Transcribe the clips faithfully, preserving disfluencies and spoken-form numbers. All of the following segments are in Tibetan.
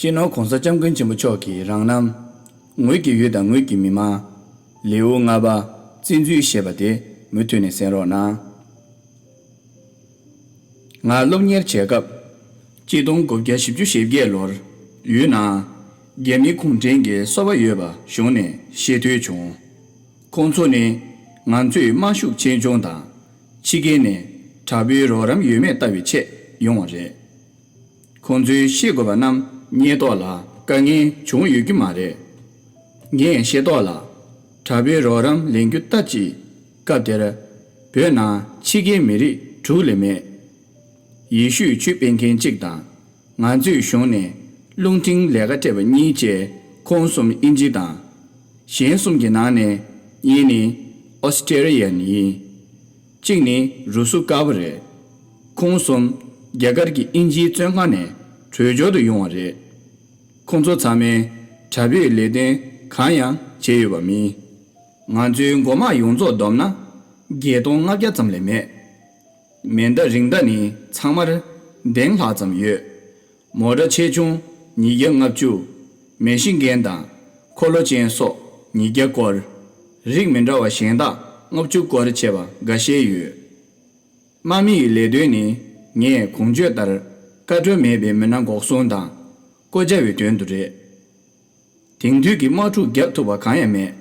སྤྱི་ནོར་༸གོང་ས་༸སྐྱབས་མགོན་ཆེན་པོ་མཆོག་གི་རང་རྣམ། ངོས་ཀྱི་ཡུལ་དང་ངོས་ཀྱི་མི་མང་། ལེའུ་ལྔ་པ། བཙན་འཛུལ་ཞེས་པ་དེ་མུ་མཐུད་ནས་གསན་རོགས་གནང་། ང་སློབ་གཉེར་བྱེད་སྐབས། ཆིག་སྟོང་དགུ་བརྒྱ་བཞི་བཅུ་ཞེ་བརྒྱད་ལོར་ཡུལ་ནང་རྒྱ་མི་གུང་ཁྲན་གྱི་སོ་པ་ཡོད་པ་གཞུང་ནས་ཤེས་ཐོས་བྱུང་། ཁོང་ཚོ་ནི་ང་ཚོས་དམར་ཤོག་ཆེད་སྦྱོང་དང་། ཕྱི་རྒྱལ་ནས་དྲག་པོའི་རོགས་རམ་ཡོད་མེད་ལྟ་བའི་ཆེད་ཡོང་བ་རེད། ཁོང་ཚོའི་ཤེས་དགོས་པ་རྣམས་རྙེད་ཐོག་ལ་དཀའ་ངལ་བྱུང་ཡོད་ཀྱི་མ་རེད། ངས་ཤེས་རྟོགས་ལ། དྲག་པོའི་རོགས་རམ་ལེན་རྒྱུ་ལྟ་ཅི། སྐབས་དེར་བོད་ནང་ཕྱི་རྒྱལ་མི་རིགས་དྲུག་ལས་མེད། ཡེ་ཤུའི་ཆོས་སྤེལ་མཁན་གཅིག་དང་། ང་ཚོའི་གཞུང་ནས་རླུང་འཕྲིན་ལས་ཀ་སྤྲད་པ་གཉིས་བཅས་ཁོང་གསུམ་དབྱིན་ཇི་དང་། གཞན་གསུམ་གྱི་ནང་ནས་གཉིས་ནི་ཨོ་སི་ཀྲི་ཡན་ཡིན། གཅིག་ནི་རུ་སུ་དཀར་པོ་རེད། ཁོང་གསུམ་རྒྱ་གར་གྱི་དབྱིན་ཇིའི་བཙོན་ཁང་ནས་བྲོས་བྱོལ་དུ་ཡོང་བ་རེད། ཁོང་ཚོ་ཚང་མས་དྲག་པོའི་ལས་དོན་གང་ཡང་བྱས་ཡོད་པ་མིན། ང་ཚོའི་མགོ་དམག་ཡོངས་རྫོགས་བསྡོམས་ན་བརྒྱད་སྟོང་ལྔ་བརྒྱ་ཙམ་ལས་མེད། མེ་མདའ་རིང་མདའ་ནི་ཚང་མར་གདན་ལྷག་ཙམ་ཡོད། མོ་ཊ་ཆེ་ཆུང་ཉིས་བརྒྱ་ལྔ་བཅུ། མེ་ཤིན་གན་དང་འཁོར་ལོ་ཅན་སོགས་ཉིས་བརྒྱ་སྐོར། རིགས་མི་འདྲ་བ་གཞན་དག་ལྔ་བཅུ་སྐོར་བྱས་པ་འགའ་ཤས་ཡོད། དམག་མི་ཡི་ལས་དོན་ནི་ངས་གོང་བརྗོད་ལྟར་བཀའ་འཁྲོལ་མེད་པའི་མི་སྣ་འགོག་སྲུང་དང་བཀོད་རྒྱ་བའི་དོན་དུ་རེད། དེང་དུས་ཀྱི་དམག་འཁྲུག་བརྒྱབ་ཐུབ་པ་གང་ཡང་མེད།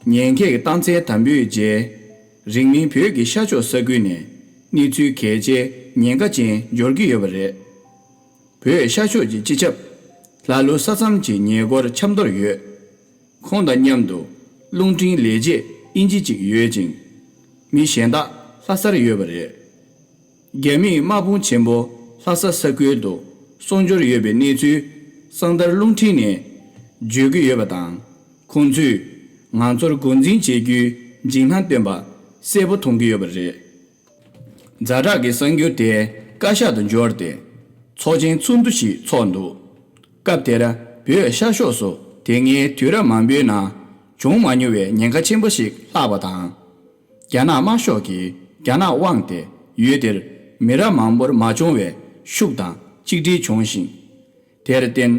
ཉེན་ཁའི་རྟགས་མཚན་དམ་པོའི་རྗེས། རིང་མིན་བོད་ཀྱི་ཤར་ཕྱོགས་ས་ཁུལ་ནས་གནས་ཚུལ་གལ་ཆེ་ཉེན་ཁ་ཅན་འབྱོར་གྱི་ཡོད་པ་རེད། བོད་ཤར་ཕྱོགས་ཀྱི་སྤྱི་ཁྱབ་ལྷ་ལུ་ས་མཚམས་ཀྱི་ཉེ་འཁོར་ཆབ་མདོར་ཡོད། ཁོང་དང་མཉམ་དུ་རླུང་འཕྲིན་ལས་བྱེད་དབྱིན་ཇི་གཅིག་ཡོད་ཅིང་། མི་གཞན་དག་ལྷ་སར་ཡོད་པ་རེད། རྒྱ་མིའི་དམག་དཔུང་ཆེན་པོ་ལྷ་ས་ས་ཁུལ་དུ་སྲུང་སྐྱོར་ཡོད་པའི་གནས་ཚུལ་གསང་ཐར་རླུང་འཕྲིན་ནས་བརྗོད་ཀྱི་ཡོད་པ་དང་། ཁོང་ཚོས་ང་ཚོར་འགོ་འཛིན་བྱེད་རྒྱུའི་འཇིགས་སྣང་སྟོན་པ་གསལ་པོ་མཐོང་གི་ཡོད་པ་རེད། ཛ་དྲག་གི་གསར་འགྱུར་དེ་བཀའ་ཤག་ཏུ་འབྱོར་ཏེ། ཚོགས་ཆེན་ཚོགས་འདུ་ཞིག་ཚོགས་འདུག་སྐབས་དེར་བོད་ཤར་ཕྱོགས་སུ་དེ་སྔའི་དུས་རབས་མང་པོའི་ནང་བྱུང་མ་མྱོང་བའི་ཉེན་ཁ་ཆེན་པོ་ཞིག་ལྷགས་པ་དང་། རྒྱ་ནག་དམར་ཤོག་གིས་རྒྱ་ནག་དབང་སྟེ་ཡུལ་དེར་མི་རབས་མང་པོར་མ་བྱུང་བའི་ཤུགས་དང་གཅིག་སྒྲིལ་བྱུང་ཞིང་། དེར་བརྟེན་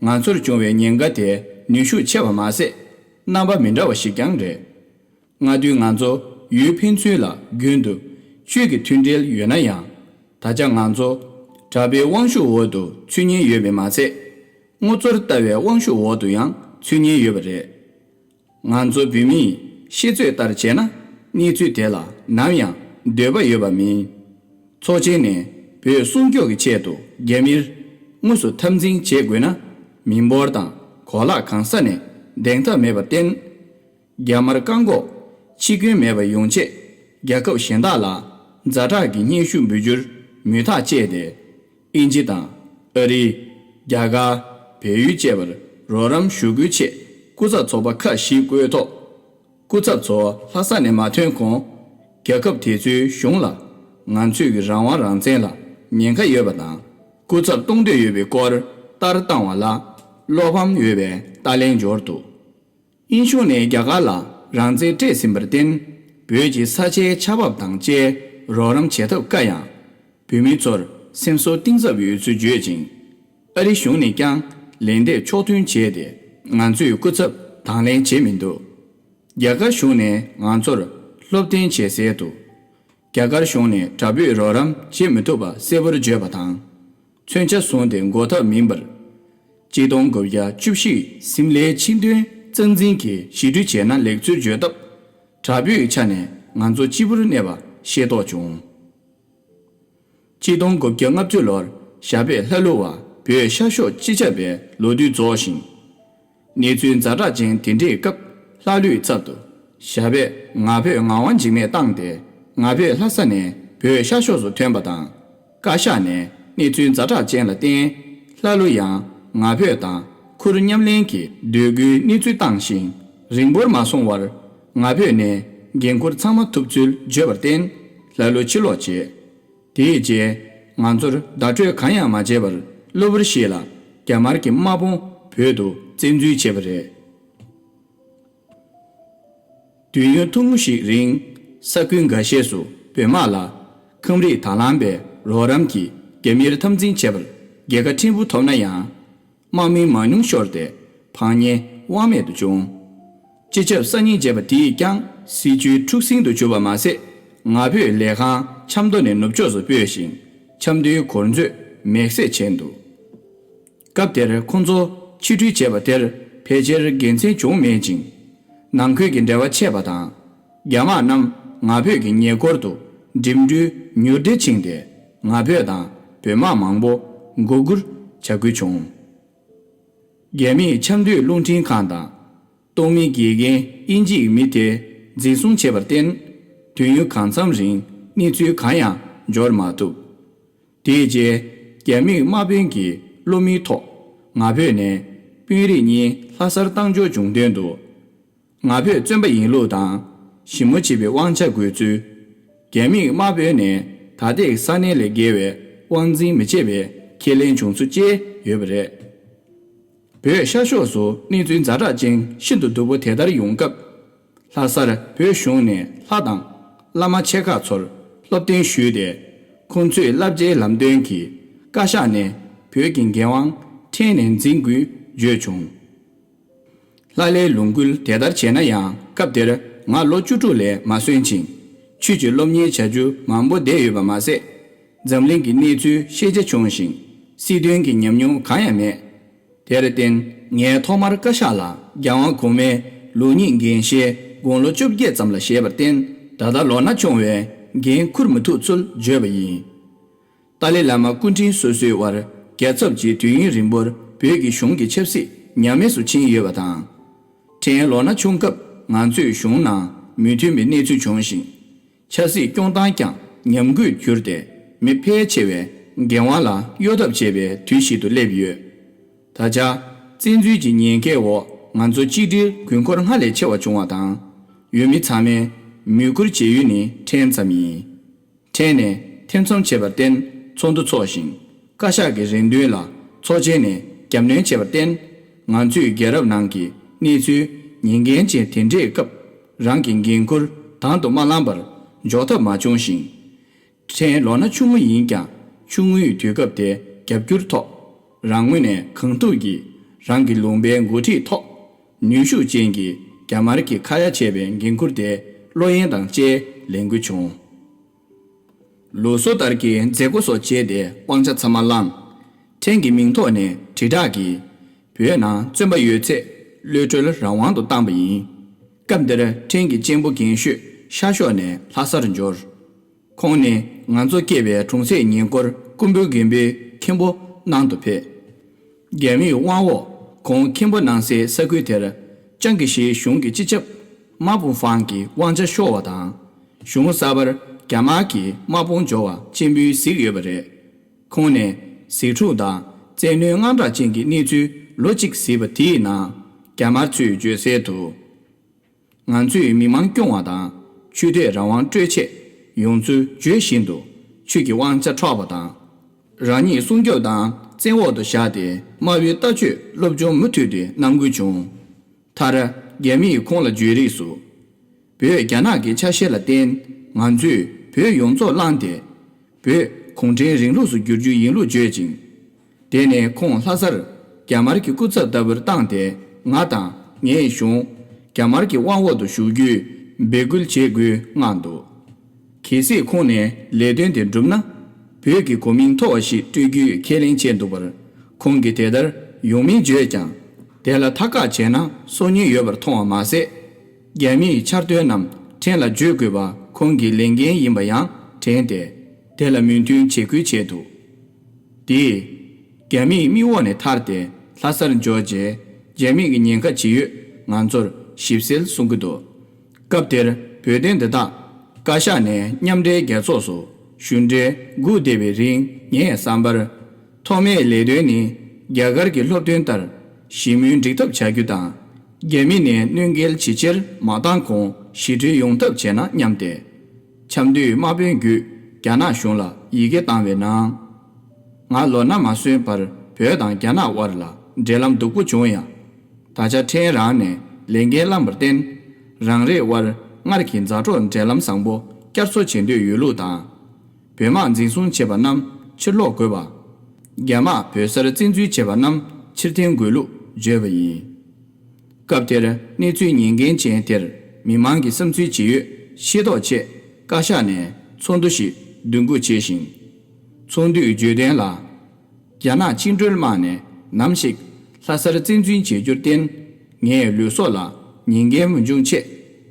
ང་ཚོར་བྱུང་བའི་ཉེན་ཁ་དེ་ནུས་ཤུགས་ཆེ་བ་མ་ཟད། རྣམ་པ་མི་འདྲ་བ་ཞིག་ཀྱང་རེད། སྔ་དུས་ང་ཚོ་ཡུལ་ཕན་ཚུན་ལ་རྒྱུན་དུ་ཆོས་ཀྱི་མཐུན་འབྲེལ་ཡོད་ན་ཡང་། ད་ཆ་ང་ཚོ་དྲག་པོའི་དབང་ཤུགས་འོག་ཏུ་ཚུད་ཉེན་ཡོད་པས་མ་ཚད། སྔོ་ཚོར་ལྟ་བའི་དབང་ཤུགས་འོག་ཏུ་ཡང་ཚུད་ཉེན་ཡོད་པ་རེད། ང་ཚོ་བོད་མིས་ཤེས་ཚོད་ལྟར་བྱས་ན་གནས་ཚུལ་དེ་ལ་ནམ་ཡང་འདོད་པ་ཡོད་པ་མིན། ཚོགས་ཆེན་ནས་བོད་སྲུང་སྐྱོབ་ཀྱི་ཆེད་དུ་རྒྱ་མིར་དངོས་སུ་འཐབ་འཛིང་བྱེད་དགོས་ན་མི་འབོར་དང་གོ་ལག་གང་ས་ནས་འདེང་ཐབས་མེད་པར་བརྟེན། རྒྱ་དམར་བཀག་འགོག་འཆི་སྐྱོན་མེད་པ་ཡོང་ཆེད་རྒྱལ་ཁབ་གཞན་དག་ལ་ཛ་དྲག་གི་སྙན་ཞུ་འབུལ་རྒྱུར་མུ་མཐའ་བཅད་དེ། དབྱིན་ཇི་དང་ཨ་རི། རྒྱ་གར། བལ་ཡུལ་བཅས་པར་རོགས་རམ་ཞུ་སྐུལ་ཆེད་སྐུ་ཚབ་ཚོགས་པ་ཁག་བཞི་བསྐོས་ཐོག་སྐུ་ཚབ་ཚོ་ལྷ་ས་ནས་མ་ཐོན་གོང་། རྒྱལ་ཁབ་དེ་ཚོའི་གཞུང་ལ་ང་ཚོས་ཀྱི་རང་དབང་རང་བཙན་ལ་ཉེན་ཁ་ཡོད་པ་དང་། སྐུ་ཚབ་གཏོང་འདོད་ཡོད་པའི་སྐོར་ལྟར་བཏང་བ་ལ་བློ་ཕམ་ཡོད་པའི་ལྟ་ལན་འབྱོར་འདུག་དབྱིན་གཞུང་ནས་རྒྱ་གར་ལ་རང་བཙན་སྤྲད་ཟིན་པར་བརྟེན། བོད་ཀྱི་ས་ཆའི་ཆར་འབབ་དང་བཅས་རོགས་རམ་བྱེད་ཐབས་དཀའ་ཡང་། བོད་མི་ཚོར་སེམས་གསོ་གཏིང་ཟབ་ཡོད་ཚུལ་བརྗོད་ཅིང་། ཨ་རི་གཞུང་ནས་ཀྱང་ལན་འདེབས་ཕྱོགས་མཐུན་བྱས་ཏེ། ང་ཚོས་སྐུ་ཚབ་དང་ལེན་བྱས་མི་འདུག་རྒྱ་གར་གཞུང་ནས་ང་ཚོར་སློབ་སྟོན་བྱས་གསལ་དུ། རྒྱ་གར་གཞུང་ནས་དྲག་པོས་རོགས་རམ་བྱེད་མི་ཐུབ་པ་གསལ་པོར་བརྗོད་པ་དང་། མཚོན་ཆ་བཟུང་སྟེ་འགོག་ཐབས་མིན་པར། གཅིག་སྟོང་དགུ་བརྒྱ་བཅུ་བཞི་སིམ་ལའི་ཆིངས་དོན་རྩ་འཛིན་གྱི་ཞི་གྲོས་བྱས་ན་ལེགས་ཚུལ་བརྗོད་སྟབས། དྲག་པོའི་ཆ་ནས་ང་ཚོ་གཅིག་པུར་གནས་པ་ཤེས་རྟོགས་བྱུང་། གཅིག་སྟོང་དགུ་བརྒྱ་ལྔ་བཅུ་ལོར་ཞྭ་བོད་ལྷ་ཀླུ་བ་བོད་ཤར་ཕྱོགས་སྤྱི་ཁྱབ་པའི་ལོ་དུས་རྫོགས་ཤིང་། གནས་ཚུལ་ཛ་དྲག་ཅན་དེ་འདྲའི་སྐབས་ལྷ་ཀླུའི་ཚབ་ཏུ་ཞྭ་བོད་ང་ཕོད་ངག་དབང་འཇིགས་མེད་བཏང་སྟེ། ང་ཕོད་ལྷ་ས་ནས་བོད་ཤར་ཕྱོགས་སུ་ཐོན་པ་དང་། བཀའ་ཤག་ནས་གནས་ཚུལ་ཛ་དྲག་ཅན་ལ་བརྟེན། ལྷ་ཀླུ་ཡང་ང་ཕོད་དང་ཁུར་མཉམ་ལེན་གྱིས་སྡོད་དགོས་གནས་ཚུལ་བཏང་ཞིང་། རིང་པོར་མ་སོང་བར་ང་ཕོད་ནས་འགན་ཁུར་ཚང་མ་ཐུབ་ཚུལ་བརྗོད་པར་བརྟེན། ལྷ་ཀླུ་ཕྱིར་ལོག་བྱས། དེའི་རྗེས་ང་ཚོར་བརྡ་སྤྲོད་གང་ཡང་མ་བྱས་པར་གློ་བུར་ཞིག་ལ་རྒྱ་དམར་གྱི་དམག་དཔུང་བོད་དུ་བཙན་འཛུལ་བྱས་པ་རེད། དུས་ཡུན་ཐུང་ངུ་ཞིག་རིང་ས་ཁུལ་འགའ་ཤས་སུ་བོད་དམག་ལ་ཁམས་རིགས་དྭང་བླངས་པའི་རོགས་རམ་གྱིས་རྒྱ་མིར་འཐབ་འཛིང་བྱེད་པར་རྒྱལ་ཁ་ཕྲན་བུ་ཐོབ་ན་ཡང་། དམག་མི་མང་ཉུང་ཤོར་ཏེ་ཕངས་ཉེན་དབང་མེད་དུ་བྱུང་། སྤྱི་ཁྱབ་གསར་རྙིང་བྱས་པ་དེས་ཀྱང་སྲིད་ཇུས་འཁྲུག་ཟིང་དུ་གྱུར་པ་མ་ཟད། ང་ཕོད་ལས་ཁང་ཆབ་མདོ་ནས་ནུབ་ཕྱོགས་སུ་སྤོས་ཤིང་། ཆབ་མདོའི་གོར་མཛོད་མེག་སེ་ཆེན་འདུག་སྐབས་དེར་ཁོང་ཚོ་ཕྱིར་འཁྲུལ་བྱས་པ་དེར་ཕལ་ཆེར་དགེ་མཚན་བྱུང་མེད་ཅིང་། ནང་ཁུལ་གྱི་འབྲེལ་བ་ཆད་པ་དང་། རྒྱ་དམག་རྣམས་ང་ཕོད་ཀྱི་ཉེ་འཁོར་དུ་འགྲིམ་འགྲུལ་མྱུར་འགྲེལ་ཕྱིན་ཏེ། ང་ཕོད་དང་བོད་དམག་མང་པོ་མགོ་སྒུར་བྱ་དགོས་བྱུང་། རྒྱ་མིས་ཆབ་མདོའི་རླུང་འཕྲིན་ཁང་དང་། གཏོང་མི་དགེ་རྒན་དབྱིན་ཇིའི་མི་དེ་འཛིན་བཟུང་བྱས་པར་བརྟེན། དུས་ཡུན་གང་འཚམ་རིང་གནས་ཚུལ་གང་ཡང་འབྱོར་མ་ཐུབ། དེའི་རྗེས་རྒྱ་མིའི་དམག་དཔོན་གྱིས་བློ་མིག་ཐོག་ང་ཕོད་ནས་དཔོན་རིགས་གཉིས་ལྷ་སར་བཏང་འབྱོར་བྱུང་དོན་དུ། ང་ཕོད་བཙོན་པ་ཡིན་ལུགས་དང་། ཞི་མོ་བྱེད་པའི་དབང་ཆ་དགོས་ཚུལ། རྒྱ་མིའི་དམག་དཔོན་ནས་ད་ལྟའི་ས་གནས་ལས་བརྒལ་བའི་དབང་འཛིན་མི་བྱེད་པའི་ཁས་ལེན་བྱུང་ཚུལ་བཅས་ཡོད་པ་རེད། བོད་ཤར་ཕྱོགས་སུ་གནས་ཚུལ་ཛ་དྲག་ཅན་ཤིན་ཏུ་སྡུག་པོ་དེ་ལྟར་ཡོང་སྐབས། ལྷ་སར་བོད་གཞུང་ནས་ལྷ་དང་བླ་མ་ཆེ་ཁག་ཚོར་སློབ་སྟོན་ཞུས་ཏེ། ཁོང་ཚོས་བསླབ་བྱའི་ལམ་སྟོན་གྱིས་བཀའ་ཤག་ནས་བོད་ཀྱི་འགན་དབང་ཕྲན་ནས་འཛིན་དགོས་བརྗོད་བྱུང་། ལྷ་ལའི་ལུང་ཁུལ་དེ་ལྟར་བྱས་ན་ཡང་སྐབས་དེར་ང་ལོ་བཅུ་དྲུག་ལས་མ་སོན་ཅིང་། ཆོས་ཀྱི་སློབ་གཉེར་བྱ་རྒྱུ་མང་པོ་བསྡད་ཡོད་པ་མ་ཟད། འཛམ་གླིང་གི་གནས་ཚུལ་ཤེས་རྒྱ་ཆུང་ཞིང་སྲིད་དོན་གྱི་ཉམས་མྱོང་གང་ཡང་མེད། དེར་བརྟེན་ངས་ཐོག་མར་བཀའ་ཤག་ལ་རྒྱལ་དབང་གོང་མའི་ལུགས་གཉིས་འགན་བཞེས་དགུང་ལོ་བཅོ་བརྒྱད་ཙམ་ལ་བཞེས་པར་བརྟེན། ད་ལྟ་ལོ་ན་ཆུང་བས་འགན་འཁུར་མི་ཐུབ་ཚུལ་བརྗོད་པ་ཡིན། ཏཱ་ལའི་བླ་མ་སྐུ་ཕྲེང་སོ་སོའི་དབར་རྒྱལ་ཚབ་ཀྱིས་དུས་ཡུན་རིང་པོར་བོད་ཀྱི་གཞུང་གི་ཆབ་སྲིད་ཉམས་དམས་སུ་ཕྱིན་ཡོད་པ་དང་། ཕྲན་ལོ་ན་ཆུང་སྐབས་ང་ཚོས་གཞུང་ནང་མི་མཐུན་པའི་གནས་ཚུལ་བྱུང་ཞིང་། ཆབ་སྲིད་སྐྱོང་སྟངས་ཀྱང་ཉམས་རྒུད་གྱུར་ཏེ་མི་ཕལ་ཆེ་བས་འགན་དབང་ལ་གཡོལ་ཐབས་བྱེད་པའི་དུས་ཤིག་ཏུ་སླེབས་ཡོད། ད་ཆ་བཙན་འཛུལ་གྱི་ཉེན་ཁའི་འོག་ང་ཚོ་གཅིག་སྒྲིལ་དགོས་མཁོ་སྔར་ལས་ཆེ་བ་བྱུང་བ་དང་། ཡུལ་མི་ཚང་མས་མོས་བཀུར་བྱེད་ཡུལ་ནི་ཕྲན་ཙམ་ཡིན། ཕྲན་ནས་ཐེ་ཚོམ་བྱས་པར་བརྟེན་ཚོགས་འདུ་འཚོགས་ཤིང་། བཀའ་ཤག་གི་རེ་འདུན་ལ་ཚོགས་ཆེན་ནས་རྒྱབ་སྣོན་བྱས་པར་བརྟེན། ང་ཚོས་རྒྱལ་རབས་ནང་གི་གནས་ཚུལ་ཉེན་འགན་ཅན་དེ་འདྲའི་སྐབས་རང་གི་འགན་འཁུར་དང་དུ་མ་བླངས་པར་འཇོག་ཐབས་མ་བྱུང་ཞིང་། ཕྲན་ལོ་ན་ཆུང་ངུ་ཡིན་ཀྱང་ཆུང་ངུའི་དུས་སྐབས་དེ་རྒྱབ་སྐྱུར་ཐོག་རང་ངོས་ནས་གང་ཐུབ་ཀྱིས་རང་གི་ལུང་པའི་འགོ་ཁྲིད་ཐོག་ནུས་ཤུགས་ཅན་གྱིས་རྒྱ་དམར་གྱིས་ཁ་ཡ་བྱས་པའི་འགན་འཁུར་དེ་བློ་གཡེང་དང་བཅས་ལེན་དགོས་བྱུང་། ལུགས་སྲོལ་ལྟར་གྱི་མཛད་སྒོ་སོགས་བྱས་ཏེ་དབང་ཆ་ཚང་མ་བླངས། ཕྲན་གྱི་མིང་ཐོག་ནས་དྲིལ་བསྒྲགས་ཀྱིས་བོད་ནང་བཙོན་པ་ཡོད་ཚད་གློད་གྲོལ་རང་དབང་དུ་བཏང་པ་ཡིན། སྐབས་འདིར་ཕྲན་གྱི་གཅེན་པོ་རྒན་ཤོས་ཤར་ཕྱོགས་ནས་ལྷ་སར་འབྱོར། ཁོང་ནི་ང་ཚོ་སྐྱེས་པའི་གྲོང་གསེབ་ཉེ་འཁོར་ཀུན་འབུལ་དགོན་པའི་མཁན་པོ་གནང་དུ་ཕེབས། རྒྱ་མིའི་དབང་འོག་ཁོང་མཁན་པོ་གནང་སའི་ས་ཁུལ་དེར་ཅང་གི་ཤིའི་གཞུང་གི་སྤྱི་ཁྱབ་མ་པུང་ཧྥང་གི་དབང་ཆ་ཤོར་བ་དང་། གཞུང་གསར་པར་རྒྱ་དམར་གྱིས་མ་པུང་འབྱོར་བ་གཅེན་པོས་གཟིགས་ཡོད་པ་རེད། ཁོང་ནས་གཟིགས་འཕྲུག་དང་བཙན་གནོན་དངངས་སྐྲག་ཅན་གྱི་གནས་ཚུལ་ལོ་གཅིག་གཟིགས་པ་དེའི་ནང་རྒྱ་དམར་ཚོས་བརྗོད་གསལ་དུ། ང་ཚོས་མི་མང་སྐྱོང་བ་དང་ཆོས་དད་རང་དབང་སྤྲོད་ཆེད་ཡོང་ཚུལ་བརྗོད་བཞིན་དུ་ཆོས་ཀྱི་དབང་ཆ་འཕྲོག་པ་དང་། རང་ཉིད་སྲུང་སྐྱོབ་དང་བཙན་འོག་ཏུ་བཞག་སྟེ་དམའ་བའི་ལྟ་སྤྱོད་སློབ་སྦྱོང་མུ་མཐུད་དེ་གནང་དགོས་བྱུང་། མཐར་རྒྱ་མིས་ཁོང་ལ་བརྗོད་རིགས་སུ། བོད་རྒྱ་ནག་གི་ཆ་ཤས་ལ་བརྟེན་ང་ཚོས་བོད་ཡོངས་རྫོགས་བླངས་ཏེ། བོད་གུང་ཁྲན་རིང་ལུགས་སུ་བསྒྱུར་རྒྱུ་ཡིན་ལུགས་བརྗོད་ཅིང་། དེ་ནས་ཁོང་ལྷ་སར་རྒྱ་དམར་གྱི་སྐུ་ཚབ་ལྟ་བུར་བཏང་སྟེ་ང་དང་ངའི་གཞུང་རྒྱ་དམར་གྱི་དབང་འོག་ཏུ་ཞུགས་རྒྱུའི་འབོད་སྐུལ་བྱེད་དགོས་གནང་འདུག་གལ་སྲིད་ཁོང་ནས་ལས་དོན་དེ་བསྒྲུབས་ན། བོད་ཀྱི་གོ་མིང་མཐོ་བ་ཞིག་སྤྲོད་རྒྱུའི་ཁས་ལེན་བྱས་འདུག་པར། ཁོང་གིས་དེ་ལྟར་ཡོང་མིན་བརྗོད་ཀྱང་། དེ་ལ་ཐད་ཀར་བྱས་ན་སྲོག་ཉེན་ཡོད་པར་མཐོང་བ་མ་ཟད། རྒྱ་མིའི་འཆར་དོན་རྣམས་ཕྲན་ལ་བརྗོད་དགོས་པ་ཁོང་གི་ལས་འགན་ཡིན་པ་ཡང་དྲན་ཏེ། དེ་ལ་མོས་མཐུན་བྱེད་ཁུལ་བྱས་འདུག་དེས་རྒྱ་མིའི་མིག་འོག་ནས་ཐར་ཏེ་ལྷ་སར་འབྱོར་རྗེས་རྒྱ་མི་གི་ཉེན་ཁ་ཇི་ཡོད་ང་ཚོར་ཞིབ་གསལ་གསུང་གི་འདུག་སྐབས་དེར་བོད་དོན་འདི་དག་བཀའ་ཤག་ནས་མཉམ་འབྲེལ་རྒྱལ་ཚོགས་སུ་ཞུ་འབྲེལ་སྒུག་བསྡད་པའི་རིང་ངའི་བསམ་པར། ཐོག་མའི་ལས་དོན་ནི་རྒྱ་གར་གྱི་སློབ་སྟོན་ལྟར་ཞི་མོལ་འགྲིག་ཐབས་བྱ་རྒྱུ་དང་། རྒྱ་མི་ནས་གནོད་འགེལ་ཇི་ཆེར་མ་བཏང་གོང་ཞི་གྲོས་ཡོང་ཐབས་བྱས་ན་སྙམ་སྟེ། ཆབ་མདོའི་དམག་དཔོན་བརྒྱུད་རྒྱ་ནག་གཞུང་ལ་ཡི་གེ་བཏང་བའི་ནང་། ང་ལོ་ན་མ་སོན་བར་བོད་དང་རྒྱ་ནག་དབར་ལ་འབྲེལ་ལམ་སྡུག་པོ་བྱུང་ཡང་། ད་ཆ་ཕྲན་རང་ནས་ལས་འགན་བླངས་པར་བརྟེན། རང་རེའི་དབར་སྔར་གྱི་མཛའ་གྲོགས་འབྲེལ་ལམ་བཟང་པོ་བསྐྱར་གསོ་བྱེད་འདོད་ཡོད་ལུགས་དང་། བོད་དམག་འཛིན་བཟུང་བྱས་པ་རྣམས་ཕྱིར་སློག་དགོས་པ། རྒྱ་དམག་བོད་སར་བཙན་འཛུལ་བྱས་པ་རྣམས་ ཕྱིར་འཐེན་དགོས་ལུགས་བརྗོད་པ་ཡིན། སྐབས་དེར་གནས་ཚུལ་ཉན་མཁན་ཅན་དེར་མི་མང་གི་བསམ་ཚུལ་ཇི་ཡོད་ཤེས་རྟོགས་ཆེད་བཀའ་ཤག་ནས་ཚོགས་འདུ་ཞིག་འདོན་དགོས་བྱས་ཤིང་། ཚོགས་འདུའི་བརྗོད་དོན་ལ། རྒྱ་ནག་བཅིངས་འགྲོལ་དམག་ནས་ནམ་ཞིག་ལྷ་སར་བཙན་འཛུལ་བྱེད་རྒྱུར་བརྟེན། ངས་ལུས་སྲོག་ལ་ཉེན་འགན་མི་འབྱུང་ཆེད་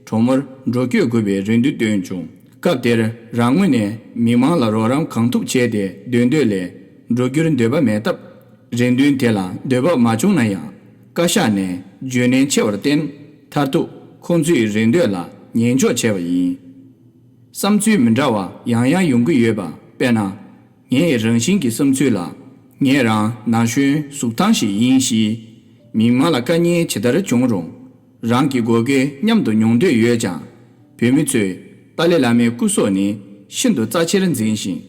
གྲོགས་མོར་འགྲོ་སྐྱོད་དགོས་པའི་རེ་འདུན་བཏོན་བྱུང་། སྐབས་དེར་རང་ངོས་ནས་མི་མང་ལ་རོགས་རམ་གང་ཐུབ་བྱས་ཏེ་སྡོད་འདོད་ལས་འགྲོ་རྒྱུར་འདོད་པ་མེད་སྟབས། རེ་འདུན་དེ་ལ་འདོད་པ་མ་བྱུང་ན་ཡང་བཀའ་ཤག་ནས་བརྗོད་ནན་ཆེ་བར་བརྟེན། མཐར་ཐུག་ཁོང་ཚོའི་རེ་འདོད་ལ་ཉན་འཇོག་བྱས་པ་ཡིན། བསམ་ཚུལ་མི་འདྲ་བ་ཡང་ཡང་ཡོང་གི་ཡོད་པ། དཔེར་ན། ངའི་རང་བཞིན་གྱི་བསམ་ཚུལ་ལ། ངས་རང་ན་གཞོན་གཟུགས་ཐང་ཞིག་ཡིན་ཞེས། མི་མང་ལ་དཀའ་ངལ་ཇི་ལྟར་བྱུང་རུང་། རང་གི་དགོས་གལ་མཉམ་དུ་མྱོང་འདོད་ཡོད་ཀྱང་། བོད་མི་ཚོས་ཏཱ་ལའི་བླ་མའི་སྐུ་སྲོག་ནི་ཤིན་ཏུ་རྩ་ཆེར་འཛིན་ཞིང་།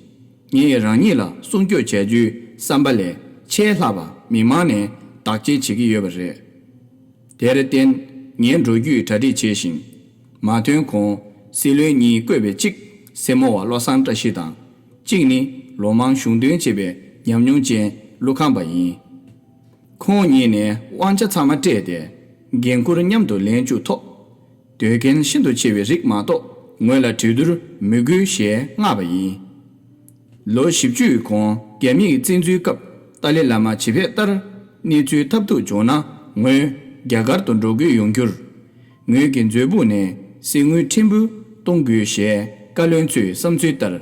ངས་རང་ཉིད་ལ་སྲུང་སྐྱོབ་བྱ་རྒྱུའི་བསམ་པ་ལས་ཆེས་ལྷག་པ་མི་མང་ནས་བདག་གཅེས་བྱེད་ཀྱི་ཡོད་པ་རེད། དེར་བརྟེན། ངས་འགྲོ་རྒྱུའི་གྲ་སྒྲིག་བྱས་ཤིང་། མ་ཐོན་གོང་། སྲིད་བློན་གཉིས་བསྐོས་པའི་གཅིག་སེར་མོ་བ་བློ་བཟང་བཀྲ་ཤིས་དང་། གཅིག་ནི་ལོ་མང་གཞུང་དོན་བྱས་པའི་ཉམས་མྱོང་ཅན་ཀླུ་ཁམས་པ་ཡིན། ཁོང་གཉིས་ནས་དབང་ཆ་ཚང་མ་སྤྲད་དེ། འགན་འཁུར་མཉམ་དུ་ལེན་བཅུག་ཐོག་དོལ་རྒྱལ་ཤིན་ཏུ་ཆེ་བའི་རིགས་མ་གཏོགས་ངོས་ལ་གྲོས་བསྡུར་མི་དགོས་ཞེས་མངགས་པ་ཡིན། ལོ་བཞི་བཅུའི་གོང་རྒྱ་མིས་བཙན་འཛུལ་སྐབས་ཏཱ་ལའི་བླ་མ་བྱེད་ཕེབས་ལྟར་གནས་ཚུལ་ཐབས་སྡུག་བྱུང་ན་ངོས་རྒྱ་གར་དུ་འགྲོ་དགོས་ཡོང་རྒྱུར། ངོས་ཀྱི་མཛོད་སྦུག་ནས་གསེར་དངུལ་ཕྲན་བུ་གཏོང་དགོས་ཞེས་བཀའ་བློན་ཚོའི་བསམ་ཚུལ་ལྟར་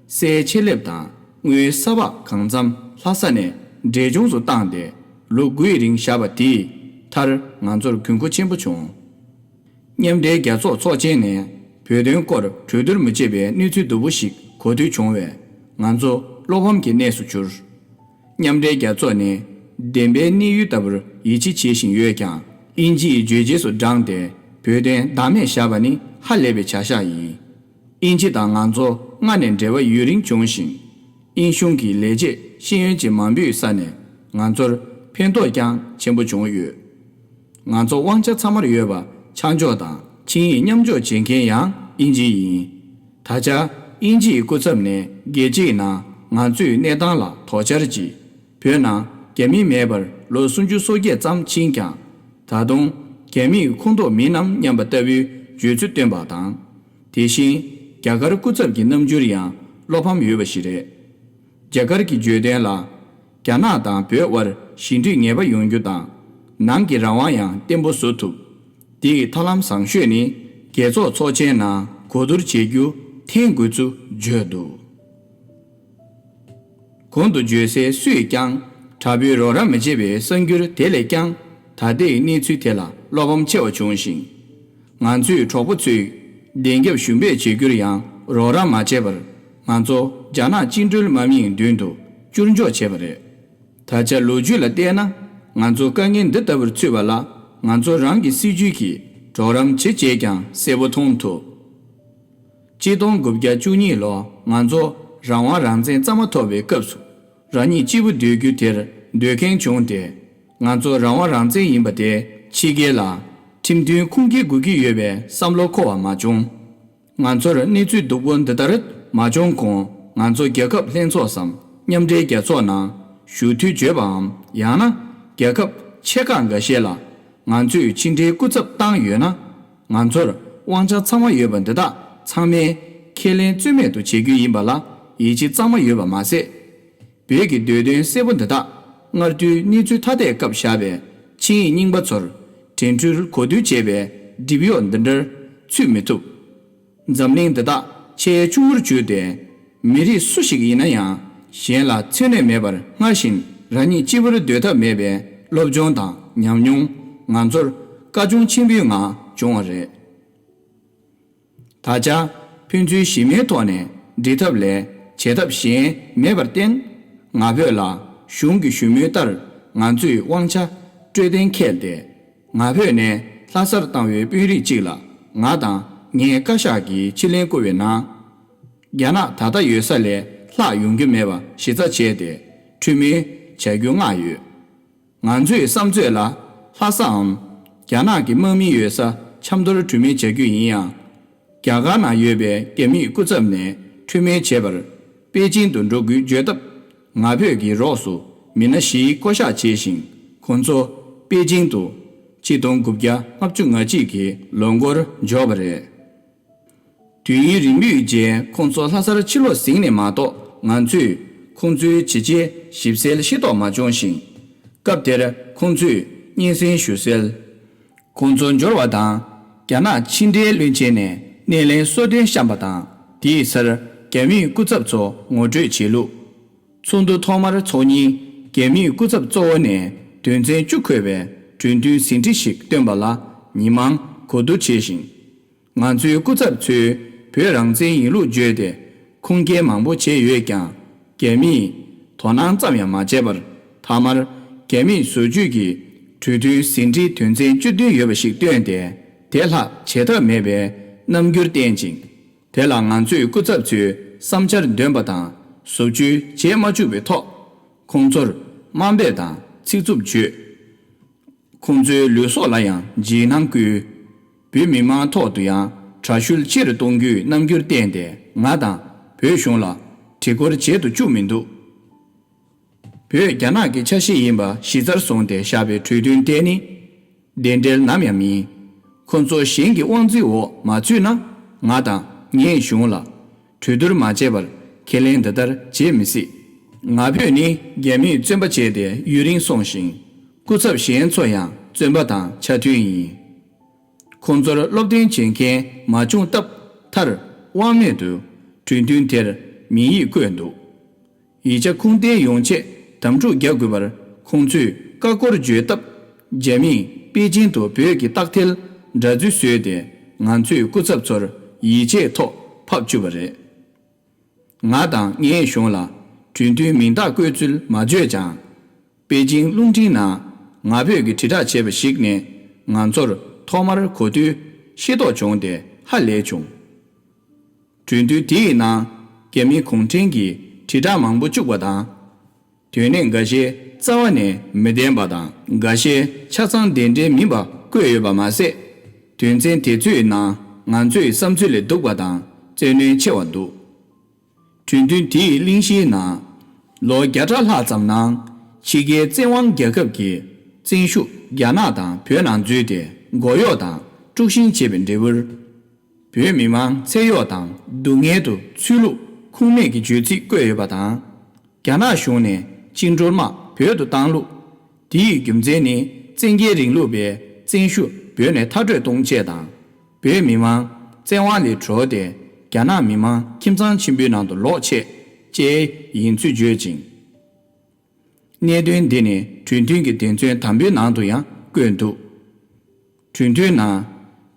གསེར་ཆེ་ལེབ་དང་དངུལ་ས་བག་གང་འཚམ་ལྷ་ས་ནས་འབྲས་ལྗོངས་སུ་བཏང་སྟེ་ལོ་དགུའི་རིང་བཞག་པ་དེས་མཐར་ང་ཚོར་གྱོང་གུན་ཆེན་པོ་བྱུང་། མཉམ་འབྲེལ་རྒྱལ་ཚོགས་ཚོགས་ཆེན་ནས་བོད་དོན་སྐོར་གྲོས་བསྡུར་མི་བྱེད་པའི་གནས་ཚུལ་སྡུག་པོ་ཞིག་གོ་ཐོས་བྱུང་བས་ང་ཚོ་བློ་ཕམ་གྱི་གནས་སུ་གྱུར། མཉམ་འབྲེལ་རྒྱལ་ཚོགས་ནས་བདེན་པའི་གནས་ཡུལ་ལྟ་བུར་ཡིད་ཆེས་བྱེད་བཞིན་ཡོད་ཀྱང་། དབྱིན་ཇི་ཡི་བརྗོད་བྱེད་སུ་བགྲངས་ཏེ་བོད་དོན་བདག་མེད་བཞག་པ་ནི་ཧ་ལས་པའི་བྱ་གཞག་ཡིན། དབྱིན་ཇི་དང་ང་ཚོ་སྔ་ནས་འབྲེལ་བ་ཡུན་རིང་བྱུང་ཞིང་། དབྱིན་གཞུང་གི་ལས་བྱེད་ཤེས་ཡོན་ཅན་མང་པོའི་ས་ནས་ང་ཚོར་ཕན་ཐོགས་ཀྱང་ཆེན་པོ་བྱུང་ཡོད། ང་ཚོ་དབང་ཆ་ཚང་མར་ཡོད་པ་ཆ་འཇོག་དང་ཆིངས་ཡིག་མཉམ་འཇོག་བྱེད་མཁན་ཡང་དབྱིན་ཇི་ཡིན། ད་ཆ་དབྱིན་ཇིའི་སྐུ་ཚབ་ནས་རྒྱལ་སྤྱིའི་ནང་ང་ཚོའི་གནས་སྟངས་ལ་དོགས་འཆར་གྱིས། བོད་ནང་རྒྱ་མི་མེད་པར་ལོ་སུམ་ཅུ་སོ་བརྒྱད་ཙམ་ཕྱིན་ཀྱང་། ད་དུང་རྒྱ་མིའི་ཁོངས་གཏོགས་མིན་ནམ་སྙམ་པ་ལྟ་བུའི་བརྗོད་ཚུལ་བཏོན་པ་དང་། དེ་བཞིན་རྒྱ་གར་སྐུ་ཚབ་ཀྱི་རྣམ་འགྱུར་ཡང་བློ་ཕམ་ཡོད་པ་ཞིག་རེད། རྒྱ་གར་གྱི་བརྗོད་དོན་ལ། རྒྱ་ནག་དང་བོད་དབར་ཞི་འགྲིག་ངེས་པ་ཡོང་རྒྱུ་དང་། ནང་གི་རང་དབང་ཡང་བརྟན་པོ་བཟོ་ཐུབ། དེ་ཡི་ཐབས་ལམ་བཟང་ཤོས་ནི་རྒྱལ་ཚོགས་ཚོགས་ཆེན་ནང་གོ་བསྡུར་བྱེད་རྒྱུ་འཐེན་དགོས་ཚུལ་བརྗོད་འདུག། གོང་དུ་བརྗོད་སའི་སུས་ཀྱང་དྲག་པོའི་རོགས་རམ་མི་བྱེད་པའི་གསར་འགྱུར་དེ་ལས་ཀྱང་ད་ལྟའི་གནས་ཚུལ་དེ་ལ་བློ་ཕམ་ཆེ་བ་བྱུང་ཞིང་། ང་ཚོའི་གྲོགས་པོ་ཚོས་བདེན་རྒྱབ་ཞུམ་པས་བྱེད་རྒྱུར་ཡང་རོགས་རམ་མ་བྱས་པར་ང་ཚོ་རྒྱ་ནག་བཅིངས་འགྲོལ་དམག་མིའི་མདུན་དུ་སྐྱུར་འཇོག་བྱས་པ་རེད། ད་ཆ་ལོ་རྒྱུས་ལ་བལྟས་ན་ང་ཚོ་དཀའ་ངལ་འདི་ལྟ་བུར་ཚུད་པ་ལ་ང་ཚོ་རང་གི་སྲིད་ཇུས་ཀྱིས་གྲོགས་རམ་ཇི་བྱས་ཀྱང་གསལ་པོ་མཐོང་ཐུབ། གཅིག་སྟོང་དགུ་བརྒྱ་བཅུ་གཉིས་ལོ་ང་ཚོ་རང་དབང་རང་བཙན་གཙང་མ་ཐོབ་པའི་སྐབས་སུ་རང་ཉིད་གཅིག་པུ་སྡོད་རྒྱུ་དེར་འདོད་མཁན་བྱུང་སྟེ། ང་ཚོ་རང་དབང་རང་བཙན་ཡིན་པ་དེ་ཕྱི་རྒྱལ་ལ་ཁྲིམས་མཐུན་ཁུངས་སྐྱེལ་དགོས་ཀྱི་ཡོད་པའི་བསམ་བློ་འཁོར་བ་མ་བྱུང་། ང་ཚོར་གནས་ཚུལ་སྡུག་པོ་འདི་ལྟར་མ་བྱུང་གོང་ང་ཚོ་རྒྱལ་ཁབ་ལྷན་ཚོགས་སམ་མཉམ་འབྲེལ་རྒྱལ་ཚོགས་ནང་ཞུགས་འཐུས་བྱོས་པའམ་ཡང་ན་རྒྱལ་ཁབ་ཆེ་ཁག་འགའ་ཤས་ལ་ང་ཚོས་ཕྱི་འབྲེལ་སྐུ་ཚབ་བཏང་ཡོད་ན། ང་ཚོར་དབང་ཆ་ཚང་མ་ཡོད་པ་འདི་དག་ཚང་མས་ཁས་ལེན་རྩོད་མེད་དུ་བྱེད་རྒྱུ་ཡིན་པ་ལ་ཡིད་ཆེས་གཙང་མ་ཡོད་པ་མ་ཟད། བོད་ཀྱི་འདོད་དོན་གསལ་པོ་འདི་དག་སྔར་དུས་གནས་ཚུལ་ཐ་དད་སྐབས་བཞག་པའི་ཆིངས་ཡིག་རྙིང་པ་ཚོར་དྲན་འཕྲུལ་གོ་བསྡུར་བྱས་པའི་སྒྲིབ་གཡོག་འདི་འདྲར་ཚུད་མི་ཐུབ། འཛམ་གླིང་འདི་དག་ཆེས་ཆུང་ངུར་གྱུར་ཏེ། མི་རིགས་སུ་ཞིག་ཡིན་ན་ཡང་གཞན་ལ་མཚན་གནས་མེད་པར་སྔར་བཞིན་རང་ཉིད་གཅིག་པུར་སྡོད་ཐབས་མེད་པའི་སློབ་སྦྱོང་དང་ཉམས་མྱོང་ང་ཚོར་དཀའ་སྦྱོང་ཆེན་པོའི་ངང་བྱུང་བ་རེད། ད་ཆ་ཕན་ཚུན་ཞི་མོལ་ཐོག་ནས་འགྲིག་ཐབས་ལས་བྱེད་ཐབས་གཞན་མེད་པར་བརྟེན། ང་ཕོད་ལ་གཞུང་གི་ཞུ་མོལ་ལྟར་ང་ཚོས་དབང་ཆ་སྤྲོད་གཏན་འཁེལ་ཏེ། ང་ཕོད་ནས་ལྷ་སར་བཏང་བའི་དཔོན་རིགས་གཅིག་ལ་ང་དང་ངའི་བཀའ་ཤག་གིས་ཕྱིར་ལན་བསྐུར་བའི་ནང་། རྒྱ་ནག་ད་ལྟ་ཡོད་ས་ལས་ལྷག་ཡོང་རྒྱུ་མེད་པ་གཞི་རྩ་བྱས་ཏེ་གྲོས་མོལ་བྱ་རྒྱུ་མངགས་ཡོད། ང་ཚོའི་བསམ་ཚོད་ལ་ལྷ་སའམ་རྒྱ་ནག་གི་དམག་མི་ཡོད་ས་ཆབ་མདོར་གྲོས་མོལ་བྱ་རྒྱུ་ཡིན་ཡང་། རྒྱ་གར་ནང་ཡོད་པའི་རྒྱ་མིའི་སྐུ་ཚབ་ནས་གྲོས་མོལ་བྱེད་པར་པེ་ཅིང་དུ་འགྲོ་དགོས་བརྗོད་སྟབས། ང་ཕོད་ཀྱི་རོགས་སུ་མི་སྣ་བཞིའི་བསྐོ་གཞག་བྱས་ཤིང་ ཁོང་ཚོ་པེ་ཅིང་དུ་ཆིག་སྟོང་དགུ་བརྒྱ་ལྔ་བཅུ་ང་གཅིག་གི་ལོ་འགོར་འབྱོར་བ་རེད། དུས་ཡུན་རིང་པོའི་རྗེས་ཁོང་ཚོ་ལྷ་སར་ཕྱིར་ལོག་ཟིན་ནས་མ་གཏོགས། ང་ཚོས་ཁོང་ཚོའི་བྱས་རྗེས་ཞིབ་གསལ་ཤེས་རྟོགས་མ་བྱུང་ཞིང་། སྐབས་དེར་ཁོང་ཚོས་སྙན་སེང་ཞུ་གསལ། ཁོང་ཚོ་འབྱོར་བ་དང་། རྒྱ་ནག་ཕྱི་འབྲེལ་བློན་ཆེན་ནས་སྣེ་ལེན་གསོལ་སྟོན་བཤམས་པ་དང་། དེའི་སར་རྒྱ་མིའི་སྐུ་ཚབ་ཚོ་ངོ་སྤྲོད་བྱས་ལུགས། ཚོགས་འདུ་ཐོག་མར་ཚོགས་ཉིན་རྒྱ་མིའི་སྐུ་ཚབ་གཙོ་བོ་ནས་དོན་ཚན་བཅུ་འཁོད་པའི་གྲོས་མཐུན་ཟིན་བྲིས་ཤིག་བཏོན་པ་ལ་ཉིན་མང་གོ་བསྡུར་བྱས་ཤིང་། ང་ཚོའི་སྐུ་ཚབ་ཚོས་བོད་རང་བཙན་ཡིན་ལུགས་བརྗོད་དེ་ཁུངས་སྐྱེལ་མང་པོ་བྱས་ཡོད་ཀྱང་། རྒྱ་མིས་དོ་སྣང་ཙམ་ཡང་མ་བྱས་པར། མཐའ་མར་རྒྱ་མིས་བཟོ་བཅོས་ཀྱི་གྲོས་མཐུན་ཟིན་བྲིས་དོན་ཚན་བཅུ་བདུན་ཡོད་པ་ཞིག་བཏོན་ཏེ། དེ་ལྷག་བྱེད་ཐབས་མེད་པའི་རྣམ་འགྱུར་བསྟན་ཅིང་། དེ་ལ་ང་ཚོའི་སྐུ་ཚབ་ཚོས་བསམ་འཆར་འདོན་པ་དང་བཟོ་བཅོས་བྱེད་མ་བཅུག་པའི་ཐོག་ཁོང་ཚོར་དམའ་འབེབས་དང་ཚིག་རྩུབ་བརྗོད། ཁོང་ཚོའི་ལུས་སྲོག་ལ་ཡང་འཇིགས་སྣང་བསྐུལ། བོད་མི་མང་ཐོག་ཏུ་ཡང་དྲག་ཤུལ་ཆེ་རུ་གཏོང་རྒྱུའི་རྣམ་འགྱུར་བསྟན་ཏེ། ང་དང་བོད་གཞུང་ལ་དྲི་སྐོར་བྱེད་དུ་བཅུག་མི་འདུག་བོད་རྒྱ་ནག་གི་ཆ་ཤས་ཡིན་པ་གཞི་རྩར་བཟུང་སྟེ་བཞག་པའི་གྲོས་མཐུན་དེ་ནི་བདེན་འབྲེལ་ནམ་ཡང་མིན། ཁོ་ཚོ་གཞན་གྱི་དབང་འཛིན་འོག་མ་ཚུད་ན། ང་དང་ངའི་གཞུང་ལ་གྲོས་བསྡུར་མ་བྱས་པར་ཁས་ལེན་འདི་ལྟར་བྱེད་མི་སྲིད། ང་ཕོད་ནི་རྒྱ་མིས་བཙོན་པ་བྱས་ཏེ་ཡུན་རིང་སོང་ཞིང་། སྐུ་ཚབ་གཞན་ཚོ་ཡང་བཙོན་པ་དང་ཆ་མཐུན་ཡིན། ཁོང་ཚོར་སློབ་སྟོན་བྱེད་མཁན་མ་བྱུང་སྟབས། མཐར་དབང་མེད་དུ་གྲོས་མཐུན་དེར་མིང་ཡིག་བཀོད་འདུག་ཡིག་ཆ་ཁུངས་ལྡན་ཡོང་ཆེད་དམ་ཕྲུག་རྒྱག་དགོས་པར་ཁོང་ཚོས་བཀའ་བསྒོར་བརྗོད་སྟབས། རྒྱ་མིས་པེ་ཅིང་དུ་བོད་ཀྱི་རྟགས་མཐིལ་འདྲ་འཛུལ་བཟོས་ཏེ་ང་ཚོའི་སྐུ་ཚབ་ཚོར་ཡིད་ཆེས་ཐོག་ཕབ་བཅུག་པ་རེད། ང་དང་ངའི་གཞུང་ལ་གྲོས་མཐུན་མིང་རྟགས་བཀོད་ཚུལ་མ་བརྗོད་ཀྱང་། པེ་ཅིང་རླུང་འཕྲིན་ནང་ང་ཕོད་ཀྱིས་དྲིལ་བསྒྲགས་བྱས་པ་ཞིག་ནས་ང་ཚོར་ཐོག་མར་གོ་ཐོས་ཤེས་རྟོགས་བྱུང་སྟེ་ཧ་ལས་བྱུང་། གྲོས་མཐུན་དེའི་ནང་རྒྱ་མི་གུང་ཁྲན་གྱིས་དྲིལ་བསྒྲགས་མང་པོ་བཅུག་པ་དང་། དོན་གནད་འགའ་ཤས་རྩ་བ་ནས་མི་བདེན་པ་དང་། འགའ་ཤས་ཆ་ཚང་བདེན་འབྲེལ་མིན་པ་བཀོད་ཡོད་པ་མ་ཟད། དོན་ཚན་དེ་ཚོའི་ནང་ང་ཚོའི་བསམ་ཚུལ་ལས་སྡུག་པ་དང་བཙན་གནོན་ཆེ་བ་འདུག་གྲོས་མཐུན་དེའི་གླེང་གཞིའི་ནང་། ལོ་བརྒྱ་ཕྲག་ལྷག་ཙམ་ནང་ཕྱི་རྒྱལ་བཙན་དབང་རྒྱལ་ཁབ་ཀྱི་བཙན་ཤུགས་རྒྱ་ནག་དང་བོད་ནང་འཛུལ་ཏེ་མགོ་གཡོག་དང་དཀྲུག་ཤིང་བྱས་པའི་འབྲས་བུར། བོད་མི་མང་ཚེ་གཡོག་དང་སྡུག་བསྔལ་དུ་ཚུད་ལུགས་ཁུངས་མེད་ཀྱི་བརྗོད་ཚིག་བཀོད་ཡོད་པ་དང་། རྒྱ་ནག་གཞུང་ནས་བཅིངས་འགྲོལ་དམག་བོད་དུ་བཏང་ལུགས། དེའི་རྒྱུ་མཚན་ནི་བཙན་རྒྱལ་རིང་ལུགས་པའི་བཙན་ཤུགས་བོད་ནས་མཐར་སྐྲོད་གཏོང་ཆེད་དང་། བོད་མི་མང་བཙན་དབང་ལས་གྲོལ་ཏེ་རྒྱ་ནག་མི་མང་ཁྱིམ་ཚང་ཆེན་པོའི་ནང་དུ་ལོག་ཆེད་བཅས་ཡིན་ཚུལ་བརྗོད་ཅིང་། གནད་དོན་འདི་ནི་གྲོས་མཐུན་གྱི་དོན་ཚན་དང་པོའི་ནང་དུ་ཡང་བཀོད་འདུག་གྲོས་མཐུན་ནང་།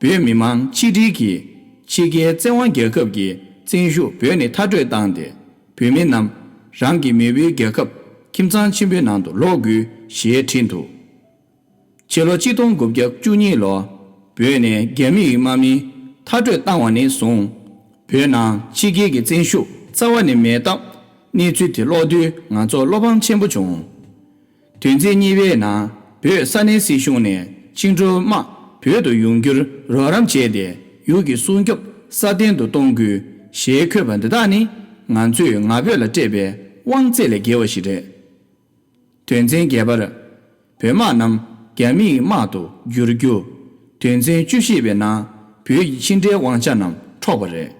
བོད་མི་མང་ཆིག་སྒྲིལ་གྱིས་ཕྱི་རྒྱལ་བཙན་དབང་རྒྱལ་ཁབ་ཀྱི་བཙན་ཤུགས་བོད་ནས་མཐར་སྐྲོད་བཏང་སྟེ། བོད་མི་རྣམས་རང་གི་མེས་པོའི་རྒྱལ་ཁབ་ཁྱིམ་ཚང་ཆེན་པོའི་ནང་དུ་ལོག་དགོས་ཞེས་བྲིས་འདུག་ཕྱི་ལོ་ཆིག་སྟོང་དགུ་བརྒྱ་བཅུ་གཉིས་ལོ། བོད་ནས་རྒྱ་མི་ཡི་དམག་མི་མཐར་སྐྲོད་བཏང་བ་ནས་བཟུང་། བོད་ནང་ཕྱི་རྒྱལ་གྱི་བཙན་ཤུགས་རྩ་བ་ནས་མེད་སྟབས། གནས་ཚུལ་དེ་ཀློག་དུས་ང་ཚོར་བློ་ཕམ་ཆེན་པོ་བྱུང་། དོན་ཚན་གཉིས་པའི་ནང་། བོད་ས་གནས་སྲིད་གཞུང་ནས་བཅིངས་འགྲོལ་དམག་བོད་དུ་ཡོང་རྒྱུར་རོགས་རམ་བྱས་ཏེ། ཡུལ་གྱི་སྲུང་སྐྱོབ་སྲ་བརྟན་དུ་གཏོང་དགོས་ཞེས་འཁོད་པ་འདི་དག་ནི། ང་ཚོས་ང་ཕོད་ལ་སྤྲད་པའི་དབང་ཚད་ལས་བརྒལ་བ་ཞིག་རེད། དོན་ཚན་བརྒྱད་པར། བོད་དམག་རྣམས་རྒྱ་མིའི་དམག་ཏུ་བསྒྱུར་རྒྱུ། དོན་ཚན་བཅུ་བཞི་པའི་ནང་། བོད་ཀྱི་ཕྱི་འབྲེལ་དབང་ཆ་རྣམས་འཕྲོག་པ་རེད།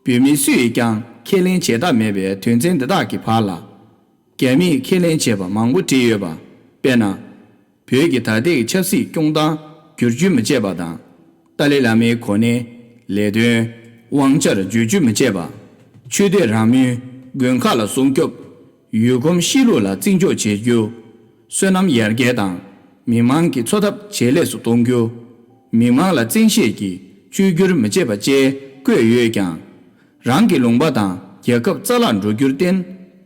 བོད་མི་སུ་ཡིས་ཀྱང་ཁས་ལེན་བྱེད་ཐབས་མེད་པའི་དོན་ཚན་འདི་དག་གི་བར་ལ། རྒྱ་མིས་ཁས་ལེན་བྱས་པ་མང་པོ་བྲིས་ཡོད་པ། དཔེར་ན། བོད་ཀྱི་ད་ལྟའི་ཆབ་སྲིད་སྐྱོང་སྟངས་བསྒྱུར་བཅོས་མི་བྱེད་པ་དང་། ཏཱ་ལའི་བླ་མའི་གོ་གནས། ལས་དོན། དབང་ཆར་བསྒྱུར་བཅོས་མི་བྱེད་པ། ཆོས་དད་རང་མོས། དགོན་ཁག་ལ་སྲུང་སྐྱོབ། ཡུལ་གོམས་གཤིས་ལུགས་ལ་བརྩི་འཇོག་བྱེད་རྒྱུ། སོ་ནམ་ཡར་རྒྱས་དང་། མི་མང་གི་འཚོ་ཐབས་ཇེ་ལེགས་སུ་གཏོང་རྒྱུ། མི་མང་ལ་བཙན་ཤེད་ཀྱིས་བཅོས་བསྒྱུར་མི་བྱེད་པ་བཅས་བཀོད་ཡོད་ཀྱང་། རང་གི་ལུང་པ་དང་རྒྱལ་ཁབ་རྩ་བརླག་འགྲོ་རྒྱུར་བརྟེན།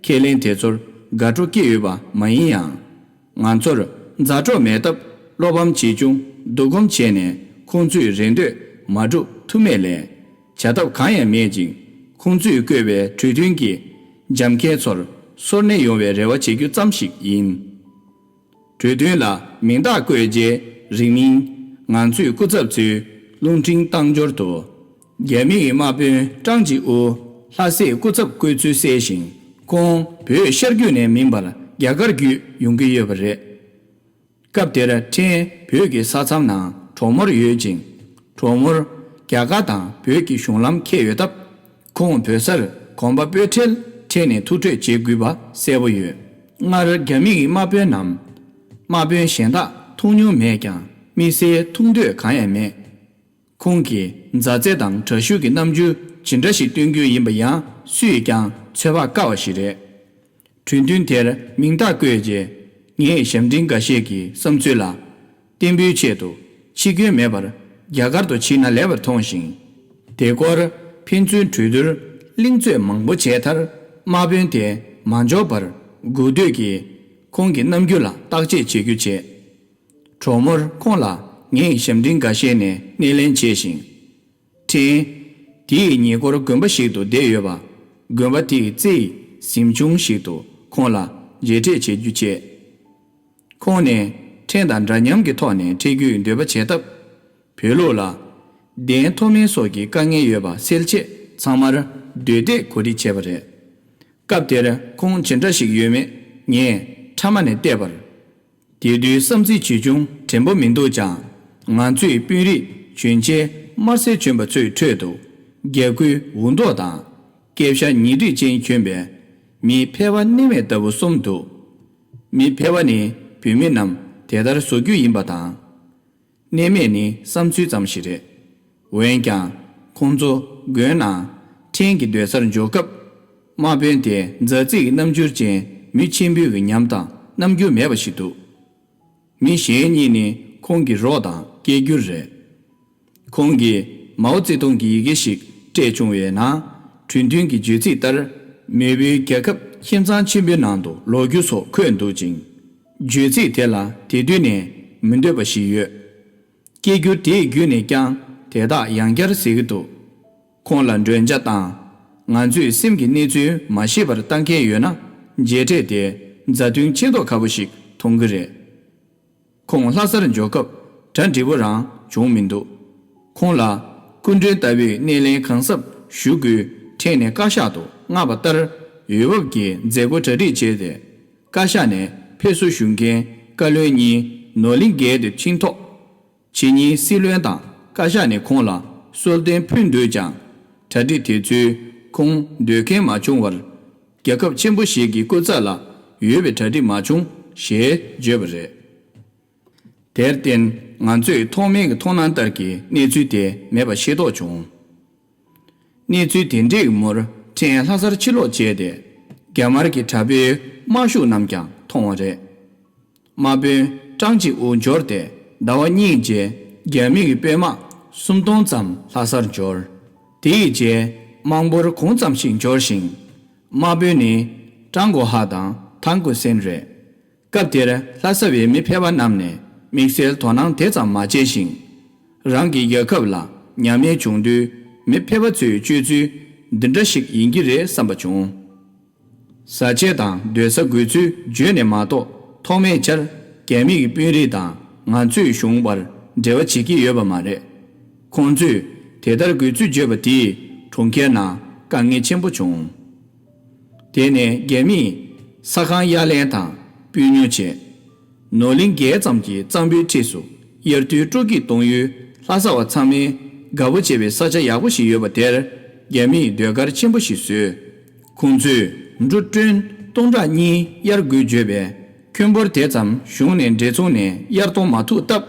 ཁས་ལེན་དེ་ཚོར་དགའ་སྤྲོ་སྐྱེ་ཡོད་པ་མ་ཡིན་ཡང་། ང་ཚོར་མཛའ་གྲོགས་མེད་སྟབས། བློ་ཕམ་ཇི་བྱུང་སྡུག་སྒོམ་བྱས་ནས། ཁོང་ཚོས་རེ་འདོད་མ་འགྲུབ་ཐུབ་མེད་ལས། བྱ་ཐབས་གང་ཡང་མེད་ཅིང་། ཁོང་ཚོས་བཀོད་པའི་གྲོས་མཐུན་གྱིས། འཇམ་མཁས་ཚོར་སོར་གནས་ཡོང་བའི་རེ་བ་བྱེད་རྒྱུ་ཙམ་ཞིག་ཡིན། གྲོས་མཐུན་ལ་མིང་རྟགས་བཀོད་རྗེས་རིང་མིན། ང་ཚོའི་སྐུ་ཚབ་ཚོས་རླུང་འཕྲིན་བཏང་འབྱོར་དུ། རྒྱ་མིའི་དམག་དཔོན་ཀྲང་ཅི་ཨུ་ལྷ་སའི་སྐུ་ཚབ་བསྐོས་ཚུལ་གསལ་ཞིང་། ཁོང་བོད་ཤར་རྒྱུད་ནས་མིན་པར། རྒྱ་གར་བརྒྱུད་ཡོང་གི་ཡོད་པ་རེད། སྐབས་དེར་ཕྲན་བོད་ཀྱི་ས་མཚམས་ནང་གྲོག་མོར་ཡོད་ཅིང་། གྲོག་མོར་རྒྱ་གར་དང་བོད་ཀྱི་གཞུང་ལམ་འཁེལ་ཡོད་སྟབས། ཁོང་བོད་སར་གོམ་པ་སྤོས་ཁྲལ་ཁྲིད་ནས་ཐུགས་ཁྲོས་བྱེད་དགོས་པ་གསལ་པོ་ཡོད། སྔར་རྒྱ་མི་ཡི་དམག་དཔོན་ནམ། དམག་དཔོན་གཞན་དག་མཐོང་མྱོང་མེད་ཀྱང་། དམིགས་བསལ་མཐོང་འདོད་གང་ཡང་མེད། ཁོང་གིས་མཛའ་བརྩེ་དང་དྲག་ཤུགས་ཀྱི་རྣམ་འགྱུར་ཇི་འདྲ་ཞིག་སྟོན་རྒྱུ་ཡིན་པ་ཡང་སུས་ཀྱང་ཚོད་དཔག་དཀའ་བ་ཞིག་རེད། གྲོས་མཐུན་དེར་མིང་རྟགས་བཀོད་རྗེས། ངས་ཞབས་འབྲིང་འགའ་ཤས་ཀྱི་བསམ་ཚུལ་ལ་བརྟན་པོའི་ཆེད་དུ་ཕྱི་སྐྱོན་མེད་པར་རྒྱ་གར་དུ་ཕྱིན་ན་ལེགས་པར་མཐོང་ཞིང་། དེ་སྐོར་ཕན་ཚུན་གྲོས་བསྡུར་གླེང་རྩོད་མང་པོ་བྱས་མཐར། དམག་དཔོན་དེ་མ་འབྱོར་བར་སྒུག་སྡོད་ཀྱིས་ཁོང་གི་རྣམ་འགྱུར་ལ་བརྟག་དཔྱད་བྱེད་རྒྱུ་བྱས། གྲོག་མོར་ཁོང་ལ་ངས་ཞབས་འབྲིང་འགའ་ཤས་ནས་སྣེ་ལེན་བྱས་ཤིང་། ཕྲན་དེའི་ཉེ་འཁོར་དགོན་པ་ཞིག་ཏུ་བསྡད་ཡོད་པ། དགོན་པ་དེའི་རྩེ་ཡི་གཟིམ་ཆུང་ཞིག་ཏུ་ཁོང་ལ་མཇལ་འཕྲད་བྱེད་རྒྱུ་བྱས། ཁོང་ནས་ཕྲན་དང་འདྲ་མཉམ་གྱི་ཐོག་ནས་འཕྲད་རྒྱུའི་འདོད་པ་བྱས་སྟབས། བོད་ལུགས་ལ། གདན་མཐོ་དམན་སོགས་ཀྱི་དཀའ་ངལ་ཡོད་པ་སེལ་ཆེད་ཚང་མར་སྡོད་སྡེ་གོ་སྒྲིག་བྱས་པ་རེད། སྐབས་དེར་ཁོང་ཇི་འདྲ་ཞིག་ཡོད་མེད་ངས་ཕྲ་མ་ནས་བལྟས་པར། དེ་དུས་བསམ་རྩིས་ཇི་བྱུང་དྲན་པོ་མི་འདུག་ཀྱང་། ང་ཚོའི་དཔོན་རིགས་གྱོན་ཆས་དམར་སེར་གྱོན་པ་ཚོའི་ཁྲོད་དུ། རྒྱབ་ཁུལ་འུར་མདོག་དང་། སྐེ་ཤ་ཉི་རིགས་ཅན་གྱོན་པའི་མི་ཕལ་པ་སྣེ་མེད་ལྟ་བུ་གསུམ་འདུག། མི་ཕལ་པ་ནི་བུད་མེད་རྣམས་དེ་ལྟར་བཟོ་རྒྱུ་ཡིན་པ་དང་། སྣེ་མེད་ནི་བསམ་ཚུལ་ཙམ་ཞིག་རེད། འོན་ཀྱང་། ཁོང་ཚོ་དགོན་ནང་ཕྲན་གྱི་སྡོད་སར་འབྱོར་སྐབས། དམག་དཔོན་དེ་མཛའ་བརྩེ་ཡི་རྣམ་འགྱུར་ཅན་མི་ཆེན་པོའི་ཉམས་དང་རྣམ་འགྱུར་མེད་པ་ཞིག་འདུག། མི་གཞན་གཉིས་ནི་ཁོང་གི་རོགས་དང་སྐད་སྒྱུར་རེད། ཁོང་གིས་མའོ་ཙེ་ཏུང་གི་ཡི་གེ་ཞིག་སྤྲད་བྱུང་བའི་ནང་། གྲོས་མཐུན་གྱི་བརྗོད་ཚིག་ལྟར། མེས་པོའི་རྒྱལ་ཁབ་ཁྱིམ་ཚང་ཆེན་པོའི་ནང་དུ་ལོག་རྒྱུ་སོགས་འཁོད་འདུག་ཅིང་། བརྗོད་ཚིག་དེ་ལ་དེ་དུས་ནས་མི་འདོད་པ་ཞིག་ཡོད། སྐད་སྒྱུར་དེའི་བརྒྱུད་ནས་ཀྱང་དེ་དག་ཡང་བསྐྱར་གཟིགས་ཀྱི་འདུག། ཁོང་ལ་མགྲོན་ཇ་བཏང་། ང་ཚོས་སེམས་ཀྱི་གནས་ཚུལ་མ་ཤེས་པར་བཏང་མཁན་ཡོད་ན། མཇལ་འཕྲད་དེ་མཛའ་མཐུན་ཆེ་མདོག་ཁ་པོ་ཞིག་མཐོང་གི་རེད། ཁོང་ལྷ་སར་འབྱོར་སྐབས་གྲ་འགྲིག་པོ་རང་བྱུང་མི་འདུག། ཁོང་ལ་སྐུ་མགྲོན་ལྟ་བུའི་སྣེ་ལེན་གང་ཟབ་ཞུ་དགོས་དྲན་ནས་བཀའ་ཤག་ཏུ་མངགས་པ་ལྟར་འོས་བབ་ཀྱི་མཛད་སྒོ་གྲ་སྒྲིག་བྱས་ཏེ། བཀའ་ཤག་ནས་ཕེབས་བསུ་ཞུ་མཁན་བཀའ་བློན་གཉིས་ནོར་གླིང་རྒྱལ་དུ་ཕྱིན་ཐོག། ཕྱི་ཉིན་སྲིད་བློན་དང་བཀའ་ཤག་ནས་ཁོང་ལ་གསོལ་སྟོན་ཕུལ་འདོད་ཀྱང་། གྲ་སྒྲིག་དེ་ཚོའི་ཁོང་འདོད་མཁན་མ་བྱུང་བར། རྒྱལ་ཁབ་ཆེན་པོ་ཞིག་གི་སྐུ་ཚབ་ལ་འོས་པའི་གྲ་སྒྲིག་མ་བྱུང་ཞེས་བརྗོད་པ་རེད། དེར་བརྟེན་ང་ཚོས་ཐོག་མའི་མཐོང་སྣང་ལྟར་གྱི་གནས་ཚུལ་དེ་མེད་པ་ཤེས་རྟོགས་བྱུང་། གནས་ཚུལ་དེ་འདྲའི་མུར་ཕྲན་ལྷ་སར་ཕྱིར་ལོག་བྱས་ཏེ། རྒྱ་དམར་གྱི་དྲག་པོའི་དམག་ཤུགས་རྣམས་ཀྱང་མཐོང་བ་རེད། དམག་དཔོན་ཀྲང་ཅིག་ཨུ་འབྱོར་ཏེ་ཟླ་བ་གཉིས་རྗེས་རྒྱ་མི་གི་དཔོན་དམག་སུམ་སྟོང་ཙམ་ལྷ་སར་འབྱོར། དེ་ཡི་རྗེས་དམག་འབོར་གང་ཙམ་ཞིག་འབྱོར་ཞིང་། དམག་དཔོན་ནི་ཀྲང་གོ་ཧ་དང་ཐང་ཀུ་སེན་རེད། སྐབས་དེར་ལྷ་ས་བའི་མི་ཕལ་པ་རྣམས་ནས་དམིགས་བསལ་དོ་སྣང་དེ་ཙམ་མ་བྱས་ཤིང་། རང་གི་རྒྱལ་ཁབ་ལ་ཉམས་ཉེས་བྱུང་དུས་མི་ཕལ་པ་ཚོའི་སྤྱོད་ཚུལ་འདི་འདྲ་ཞིག་ཡིན་གྱི་རེད་བསམ་པ་བྱུང་། བཟའ་ཆས་དང་སྡོད་ས་དགོས་ཚུལ་བརྗོད་ནས་མ་གཏོགས། ཐོག་མའི་ཆར་རྒྱ་མི་ཡི་དཔོན་རིགས་དང་ང་ཚོའི་གཞུང་བར་འབྲེལ་བ་བྱེད་ཀྱི་ཡོད་པ་མ་རེད། ཁོང་ཚོས་དེ་ལྟར་དགོས་ཚུལ་བརྗོད་པ་དེས་གྲོང་ཁྱེར་ནང་དཀའ་ངལ་ཆེན་པོ་བྱུང་། དེ་ནས་རྒྱ་མིས་ས་ཁང་གཡར་ལེན་དང་སྤུས་ཉོ་བྱས། ནོར་གླིང་བརྒལ་ཙམ་གྱི་གཙང་པོའི་འཁྲིས་སུ་དབྱར་དུས་སྤྲོ་སྐྱིད་གཏོང་ཡུལ་ལྷ་ས་བ་ཚང་མས་དགའ་པོ་བྱེད་པའི་ས་ཆ་ཡག་པོ་ཞིག་ཡོད་པ་དེར་རྒྱ་མིས་ཟློས་གར་ཆེན་པོ་ཞིག་བཟོས། ཁོང་ཚོས་འབྲུ་ཊོན་སྟོང་ཕྲག་གཉིས་གཡར་དགོས་བརྗོད་པས། ཁྱོན་འབོར་དེ་ཙམ་གཞུང་ནས་འབྲེལ་ཚོང་ནས་གཡར་གཏོང་མ་ཐུབ་སྟབས།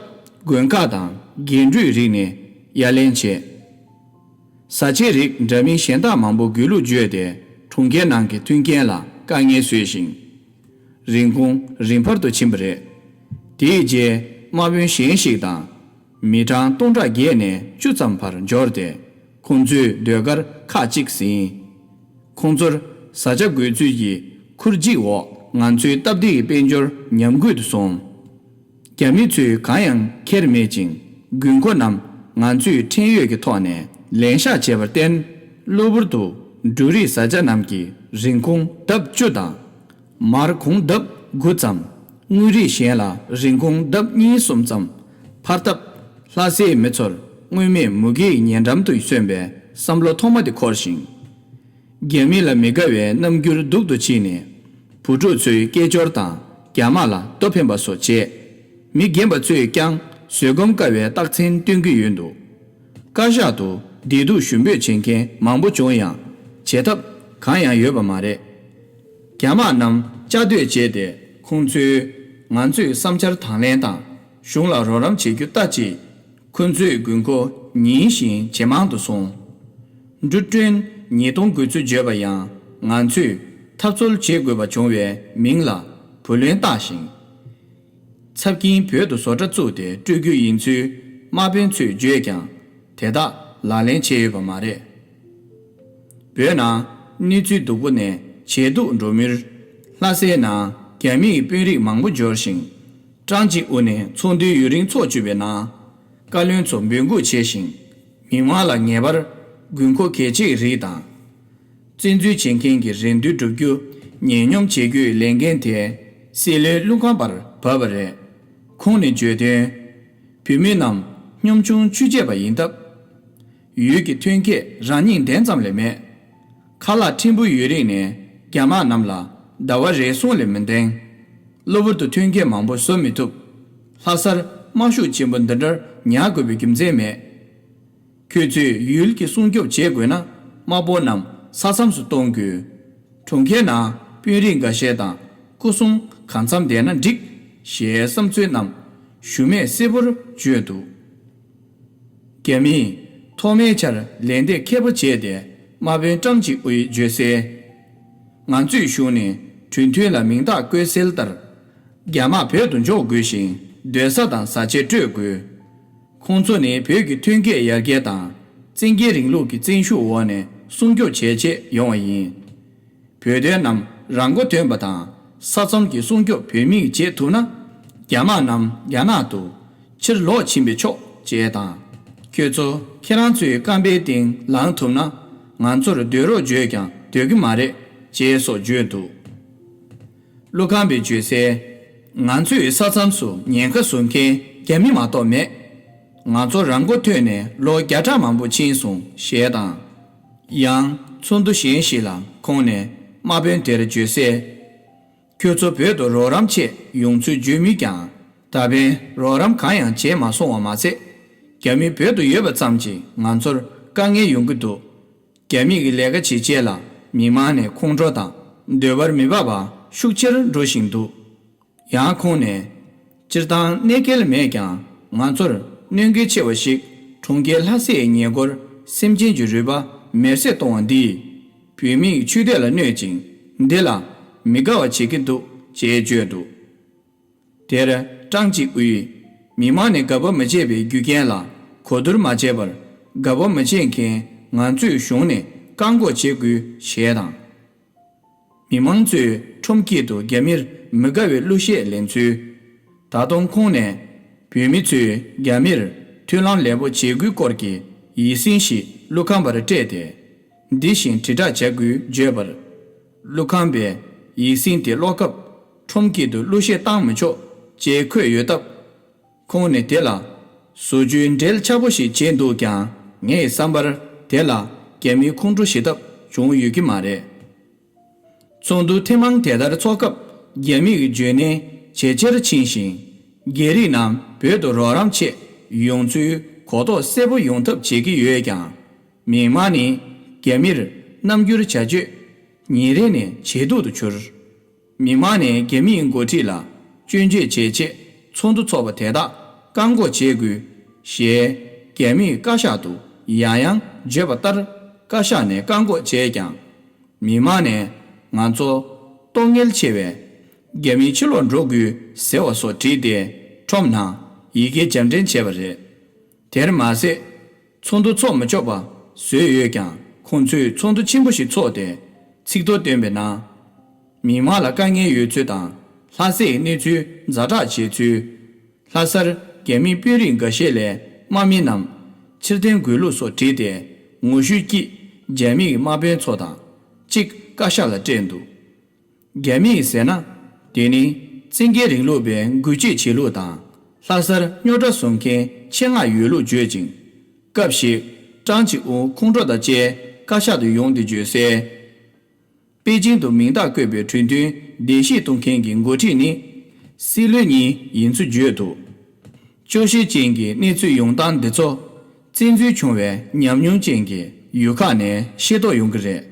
དགོན་ཁག་དང་རྒྱན་སྤྲུས་རིགས་ནས་གཡར་ལེན་བྱས། བཟའ་ཆས་རིགས་འདྲ་མིན་གཞན་དག་མང་པོ་དགོས་ལུགས་བརྗོད་དེ། གྲོང་ཁྱེར་ནང་གི་མཐུན་རྐྱེན་ལ་དཀའ་ངལ་བཟོས་ཤིང་། རིན་གོང་རིམ་འཕར་དུ་ཕྱིན་པ་རེད། དེའི་རྗེས་དམག་དཔོན་གཞན་ཞིག་དང་། མི་གྲངས་སྟོང་ཕྲག་བརྒྱད་ནས་བཅུ་ཙམ་བར་འབྱོར་ཏེ། ཁོང་ཚོས་ཟློས་གར་ཁག་ཅིག་ཟིན། ཁོང་ཚོར་བཟའ་བཅའ་དགོས་ཚུལ་གྱི་ཁུར་གཅིག་འོག་ང་ཚོའི་སྟབས་བདེ་ཡི་དཔལ་འབྱོར་ཉམས་རྒུད་དུ་སོང་། རྒྱ་མི་ཚོས་གང་ཡང་འཁྱེར་མེད་ཅིང་། དགོས་མཁོ་རྣམས་ང་ཚོས་ཁྲལ་ཡོད་ཀྱི་ཐོག་ནས་ལེན་བཞག་བྱས་པར་བརྟེན། གློ་བུར་དུ་འབྲུ་རིགས་བཟའ་བཅའ་རྣམས་ཀྱི་རིན་གོང་ལྡབ་བཅུ་དང་། མར་གོང་ལྡབ་དགུ་ཙམ། དངོས་རིགས་གཞན་ལ་རིན་གོང་ལྡབ་གཉིས་གསུམ་ཙམ་འཕར་སྟབས། ལྷ་སའི་མི་ཚོར་སྔོན་མེད་མུ་གེའི་ཉེ་འགྲམ་དུ་སོན་པའི་བསམ་བློ་ཐོག་མ་དེ་འཁོར་ཞིང་། རྒྱ་མི་ལ་མི་དགའ་བའི་རྣམ་འགྱུར་སྡུག་ཏུ་ཕྱིན་ནས། བུ་ཕྲུག་ཚོའི་སྐད་ཅོར་དང་རྒྱ་དམག་ལ་རྡོ་འཕེན་པ་སོགས་བྱས། མི་རྒན་པ་ཚོས་ཀྱང་བཟོད་སྒོམ་དཀའ་བའི་རྟགས་མཚན་སྟོན་གྱི་ཡོད་འདུག། བཀའ་ཤག་ཏུ་བདེ་སྡུག་ཞུ་འབོད་བྱེད་མཁན་མང་པོ་བྱུང་ཡང་བྱེད་ཐབས་གང་ཡང་ཡོད་པ་མ་རེད། རྒྱ་དམག་རྣམས་བཅའ་སྡོད་བྱས་ཏེ་ཁོང་ཚོས་ང་ཚོའི་བསམ་འཆར་དང་ལེན་དང་གཞུང་ལ་རོགས་རམ་བྱེད་རྒྱུ་ལྟ་ཅི། ཁོ་ཚོའི་དགོས་མཁོ་ཉིན་བཞིན་ཇེ་མང་དུ་སོང་། འབྲུ་ཀྲོན་ཉིས་སྟོང་དགོས་ཚུལ་བརྗོད་པ་ཡང་ང་ཚོས་འཐབ་རྩོད་བྱེད་དགོས་པ་བྱུང་བའི་མིང་ལ་བུ་ལོན་བཏགས་ཤིང་། ཚབ་ཀྱིན་བོད་དུ་བཟོ་གྲྭ་བཙུགས་ཏེ་སྤྲོད་རྒྱུ་ཡིན་ཚུལ་དམག་དཔོན་ཚོས་བརྗོད་ཀྱང་དེ་དག་ལག་ལེན་བྱས་ཡོད་པ་མ་རེད། བོད་ནང་གནས་ཚུལ་སྡུག་པོ་ནས་ཇེ་སྡུག་འགྲོ་མུས། ལྷ་སའི་ནང་རྒྱ་མིའི་དཔོན་རིགས་མང་པོ་འབྱོར་ཞིང་། ཀྲང་ཅིག་ཨུ་ནས་ཚོགས་འདུའི་ཡུན་རིང་ཚོགས་བཅུག་པའི་ནང་། བཀའ་བློན་ཚོ་འབོད་འགུག་བྱས་ཤིང་། མི་མང་ལ་ངེས་པར་དགོས་མཁོ་གལ་ཆེའི་རིགས་དང་། བཙན་འཛུལ་བྱེད་མཁན་གྱི་རེ་འདུན་བསྒྲུབ་རྒྱུ། ཉེ་སྙོམས་བྱེད་རྒྱུའི་ལས་འགན་དེ་སྲིད་བློན་ཀླུ་ཁམས་པར་བབས་པ་རེད། ཁོང་ནས་བརྗོད་དོན། བོད་མི་རྣམས་གཉོམ་ཆུང་བཅུ་ཆད་པ་ཡིན་སྟབས། ཡུལ་གྱི་ཐོན་སྐྱེད་རང་ཉིད་འདེང་ཙམ་ལས་མེད། ཁ་ལག་ཕྲན་བུ་ཡོད་རིགས་ནས་རྒྱ་དམག་རྣམས་ལ་ཟླ་བ་རེ་ཟུང་ལས་མི་འདེང་། གློ་བུར་དུ་ཐོན་སྐྱེད་མང་པོ་བཟོ་མི་ཐུབ། ལྷ་སར་དམག་ཤུགས་ཆེན་པོ་འདི་འདྲར་ཉར་དགོས་པའི་རྒྱུ་མཚན་མེད། ཁྱོད་ཚོས་ཡུལ་གྱི་སྲུང་སྐྱོབ་བྱེད་དགོས་ན་དམག་དཔོན་རྣམས་ས་མཚམས་སུ་གཏོང་དགོས། གྲོང་ཁྱེར་ནང་དཔོན་རིགས་འགའ་ཤས་དང་སྐུ་སྲུང་གང་འཚམ་བསྡད་ན་འགྲིག་ཞེས་བསམ་ཚུལ་རྣམས་ཞུ་མེད་གསལ་པོར་བརྗོད་འདུག། རྒྱ་མིས་ཐོག་མའི་ཆར་ལན་འདེབས་མཁས་པོ་བྱས་ཏེ་དམག་དཔོན་ཀྲང་ཅིག་ཨུའི་བརྗོད་གསལ། ང་ཚོས་གཞུང་ནས་གྲོས་མཐུན་ལ་མིང་རྟགས་བཀོད་གསལ་ལྟར། རྒྱ་དམག་བོད་དུ་འཇོག་དགོས་ཤིང་སྡོད་ས་དང་བཟའ་ཆས་སྤྲོད་དགོས། ཁོང་ཚོ་ནི་བོད་ཀྱི་ཐོན་སྐྱེད་ཡར་རྒྱས་དང་བཙན་རྒྱལ་རིང་ལུགས་ཀྱི་བཙན་ཤུགས་འོག་ནས་སྲུང་སྐྱོབ་བྱས་ཆེད་ཡོང་བ་ཡིན། བོད་དོན་རྣམས་རང་མགོ་ཐོན་པ་དང་ས་མཚམས་ཀྱི་སྲུང་སྐྱོབ་བོད་མིས་བྱེད་ཐུབ་ན། རྒྱ་དམག་རྣམས་རྒྱ་ནག་ཏུ་ཕྱིར་ལོག་ཕྱིན་པས་ཆོག་ཅེས་དང་། ཁྱོད་ཚོ་ཁྱེད་རང་ཚོའི་རྐང་པའི་སྟེང་ལངས་ཐུབ་ན། ང་ཚོར་སྡོད་རོགས་བརྗོད་ཀྱང་སྡོད་ཀྱི་མ་རེད་ཅེས་སོགས་བརྗོད་འདུག། ཀླུ་ཁམས་པས་བརྗོད་གསལ། ང་ཚོའི་ས་མཚམས་སུ་ཉེན་ཁ་བཟོ་མཁན་རྒྱ་མི་མ་གཏོགས་མེད། ང་ཚོ་རང་མགོ་ཐོན་ནས་ལོ་བརྒྱ་ཕྲག་མང་པོ་ཕྱིན་སོང་ཞེས་དང་། ཡང་ཚོགས་འདུ་གཞན་ཞིག་ལ་ཁོང་ནས་དམག་དཔོན་དེར་བརྗོད་གསལ། ཁྱོད་ཚོ་བོད་དུ་རོགས་རམ་ཆེད་ཡོང་ཚུལ་བརྗོད་མུས་ཀྱང་ད་ཕན་རོགས་རམ་གང་ཡང་བྱས་མ་སོང་བ་མ་ཚད། རྒྱ་མི་བོད་དུ་ཡོད་པ་ཙམ་གྱིས་ང་ཚོར་དཀའ་ངལ་ཡོང་གི་འདུག། རྒྱ་མི་གི་ལས་ཀ་བྱེད་ཆེད་ལ་མི་མང་ནས་ཁོང་ཁྲོ་དང་འདོད་པར་མི་འབབ་པ་ཤུགས་ཆེར་འགྲོ་བཞིན་འདུག། ཡང་ཁོང་ནས། སྤྱིར་བཏང་གནད་འགེལ་མེད་ཀྱང་ང་ཚོར་གནོད་འགེལ་ཆེ་བ་ཞིག་གྲོང་ཁྱེར་ལྷ་སའི་ཉེ་འཁོར་སེམས་ཅན་གྱི་རུས་པ་མེར་སྲེག་གཏོང་བ་འདིས་བོད་མིའི་ཆོས་དད་ལ་གནོད་ཅིང་འདི་ལ་མི་དགའ་བ་བྱེད་ཀྱི་འདུག་ཅེས་བརྗོད་འདུག། དེར་ཀྲང་ཅིག་ཨུས་མི་མང་ནས་དགའ་པོ་མི་བྱེད་པའི་རྒྱུ་རྐྱེན་ལ་གོ་བསྡུར་མ་བྱས་པར་དགའ་པོ་མི་བྱེད་མཁན་ང་ཚོའི་གཞུང་ནས་བཀག་འགོག་བྱེད་དགོས་ཞེས་དང་། མི་མང་ཚོས་ཁྲོམ་དཀྱིལ་དུ་རྒྱ་མིར་མི་དགའ་བའི་གླུ་གཞས་ལེན་ཚུལ། ད་དུང་ཁོང་ནས་བོད་མི་ཚོས་རྒྱ་མིར་མཐུན་ལམ་ལེགས་པོ་བྱེད་དགོས་སྐོར་གྱི་ཡིག་ཟིན་ཞིག་ཀླུ་ཁམས་པར་སྤྲད་དེ། འདི་བཞིན་དྲིལ་བསྒྲགས་བྱ་དགོས་བརྗོད་པར། ཀླུ་ཁམས་པས་ཡིག་ཟིན་དེ་ཀློག་སྐབས་ཁྲོམ་དཀྱིལ་དུ་གླུ་གཞས་བཏང་མི་ཆོག་ཅེས་འཁོད་ཡོད་སྟབས། ཁོང་ནས་དེ་ལ་བཟོ་བཅོས་འབྲེལ་ཆགས་པོ་ཞིག་བྱས་འདུག་ཀྱང་ངའི་བསམ་པར་དེ་ལ་རྒྱ་མིའི་ཁོང་ཁྲོ་ཞི་ཐབས་བྱུང་ཡོད་ཀྱི་མ་རེད། ཚོགས་འདུ་ཐེངས་མང་དེ་ལྟར་འཚོགས་སྐབས་རྒྱ་མི་ཡི་འཇོན་ནུས་ཇེ་ཆེར་ཕྱིན་ཞིང་། རྒྱ་རིགས་རྣམས་བོད་དུ་རོགས་རམ་ཆེད་ཡོང་ཚུལ་གོ་རྟོགས་གསལ་པོ་ཡོང་ཐབས་བྱེད་ཀྱི་ཡོད་ཀྱང་། མི་མང་ནི་རྒྱ་མིར་རྣམ་འགྱུར་བྱ་སྤྱོད་ཉིན་རེ་ནས་ཇེ་སྡུག་ཏུ་གྱུར། མི་མང་ནས་རྒྱ་མིའི་འགོ་ཁྲིད་ལ་སྐྱོན་བརྗོད་བྱེད་ཆེད་ཚོགས་འདུ་འཚོགས་པ་དེ་དག་བཀག་འགོག་བྱེད་དགོས་ཞེས་རྒྱ་མིའི་བཀའ་ཤག་ཏུ་ཡང་ཡང་བརྗོད་པ་ལྟར་བཀའ་ཤག་ནས་བཀག་འགོག་བྱས་ཀྱང་། མི་མང་ནས་ང་ཚོ་གཏོང་ངལ་ཆེ་བས་རྒྱ་མིའི་ཕྱི་ལོགས་འགྲོ་དགོས་ཟེར་བ་སོགས་བྲིས་ཏེ་ཁྲོམ་ནང་ཡི་གེ་རྒྱབ་འདྲེན་བྱས་པ་རེད། དེར་མ་ཟད། ཚོགས་འདུ་འཚོགས་མི་ཆོག་པ་བཟོས་ཡོད་ཀྱང་ཁོང་ཚོས་ཚོགས་འདུ་ཆེན་པོ་ཞིག་འཚོགས་ཏེ་ཚིག་ཐོ་བཏོན་པའི་ནང་། མི་མང་ལ་དཀའ་ངལ་ཡོད་ཚུལ་དང་ལྷ་སའི་གནས་ཚུལ་ཛ་དྲག་བྱེད་ཚུལ། ལྷ་སར་རྒྱ་མིའི་དཔོན་རིགས་འགའ་ཤས་ལས་དམག་མི་རྣམས་ཕྱིར་འཐེན་དགོས་ལུགས་སོགས་བྲིས་ཏེ་ངོ་བཤུས་ཀྱིས་རྒྱ་མིའི་དམག་དཔོན་ཚོ་དང་གཅིག་བཀའ་ཤག་ལ་སྤྲད་འདུག། རྒྱ་མིས་ཟེར་ན། དེ་ནི་བཙན་རྒྱལ་རིང་ལུགས་པའི་འགུལ་སྐྱོད་བྱེད་ལུགས་དང་། ལྷ་སར་རྙོག་དྲ་བཟོ་མཁན་ཆེད་མངགས་ཡོད་ལུགས་བརྗོད་ཅིང་། སྐབས་ཤིག་ཀྲང་ཅིག་ཨུ་ཁོང་ཁྲོ་དང་བཅས་བཀའ་ཤག་ཏུ་ཡོང་སྟེ་བརྗོད་གསལ། པེ་ཅིང་དུ་མིང་རྟགས་བཀོད་པའི་གྲོས་མཐུན་ བདེ་སྐྱིད་གཏོང་མཁན་གྱི་འགོ་ཁྲིད་ནི་སྲིད་བློན་གཉིས་ཡིན་ཚུལ་བརྗོད་འདུག། སྐྱོ་ཤས་ཅན་གྱི་གནས་ཚུལ་ཡོང་སྟངས་འདི་ཚོ་བཙན་འཛུལ་བྱུང་བའི་ཉམས་མྱོང་ཅན་གྱི་ཡུལ་ཁག་ནས་ཤེས་རྟོགས་ཡོང་གི་རེད།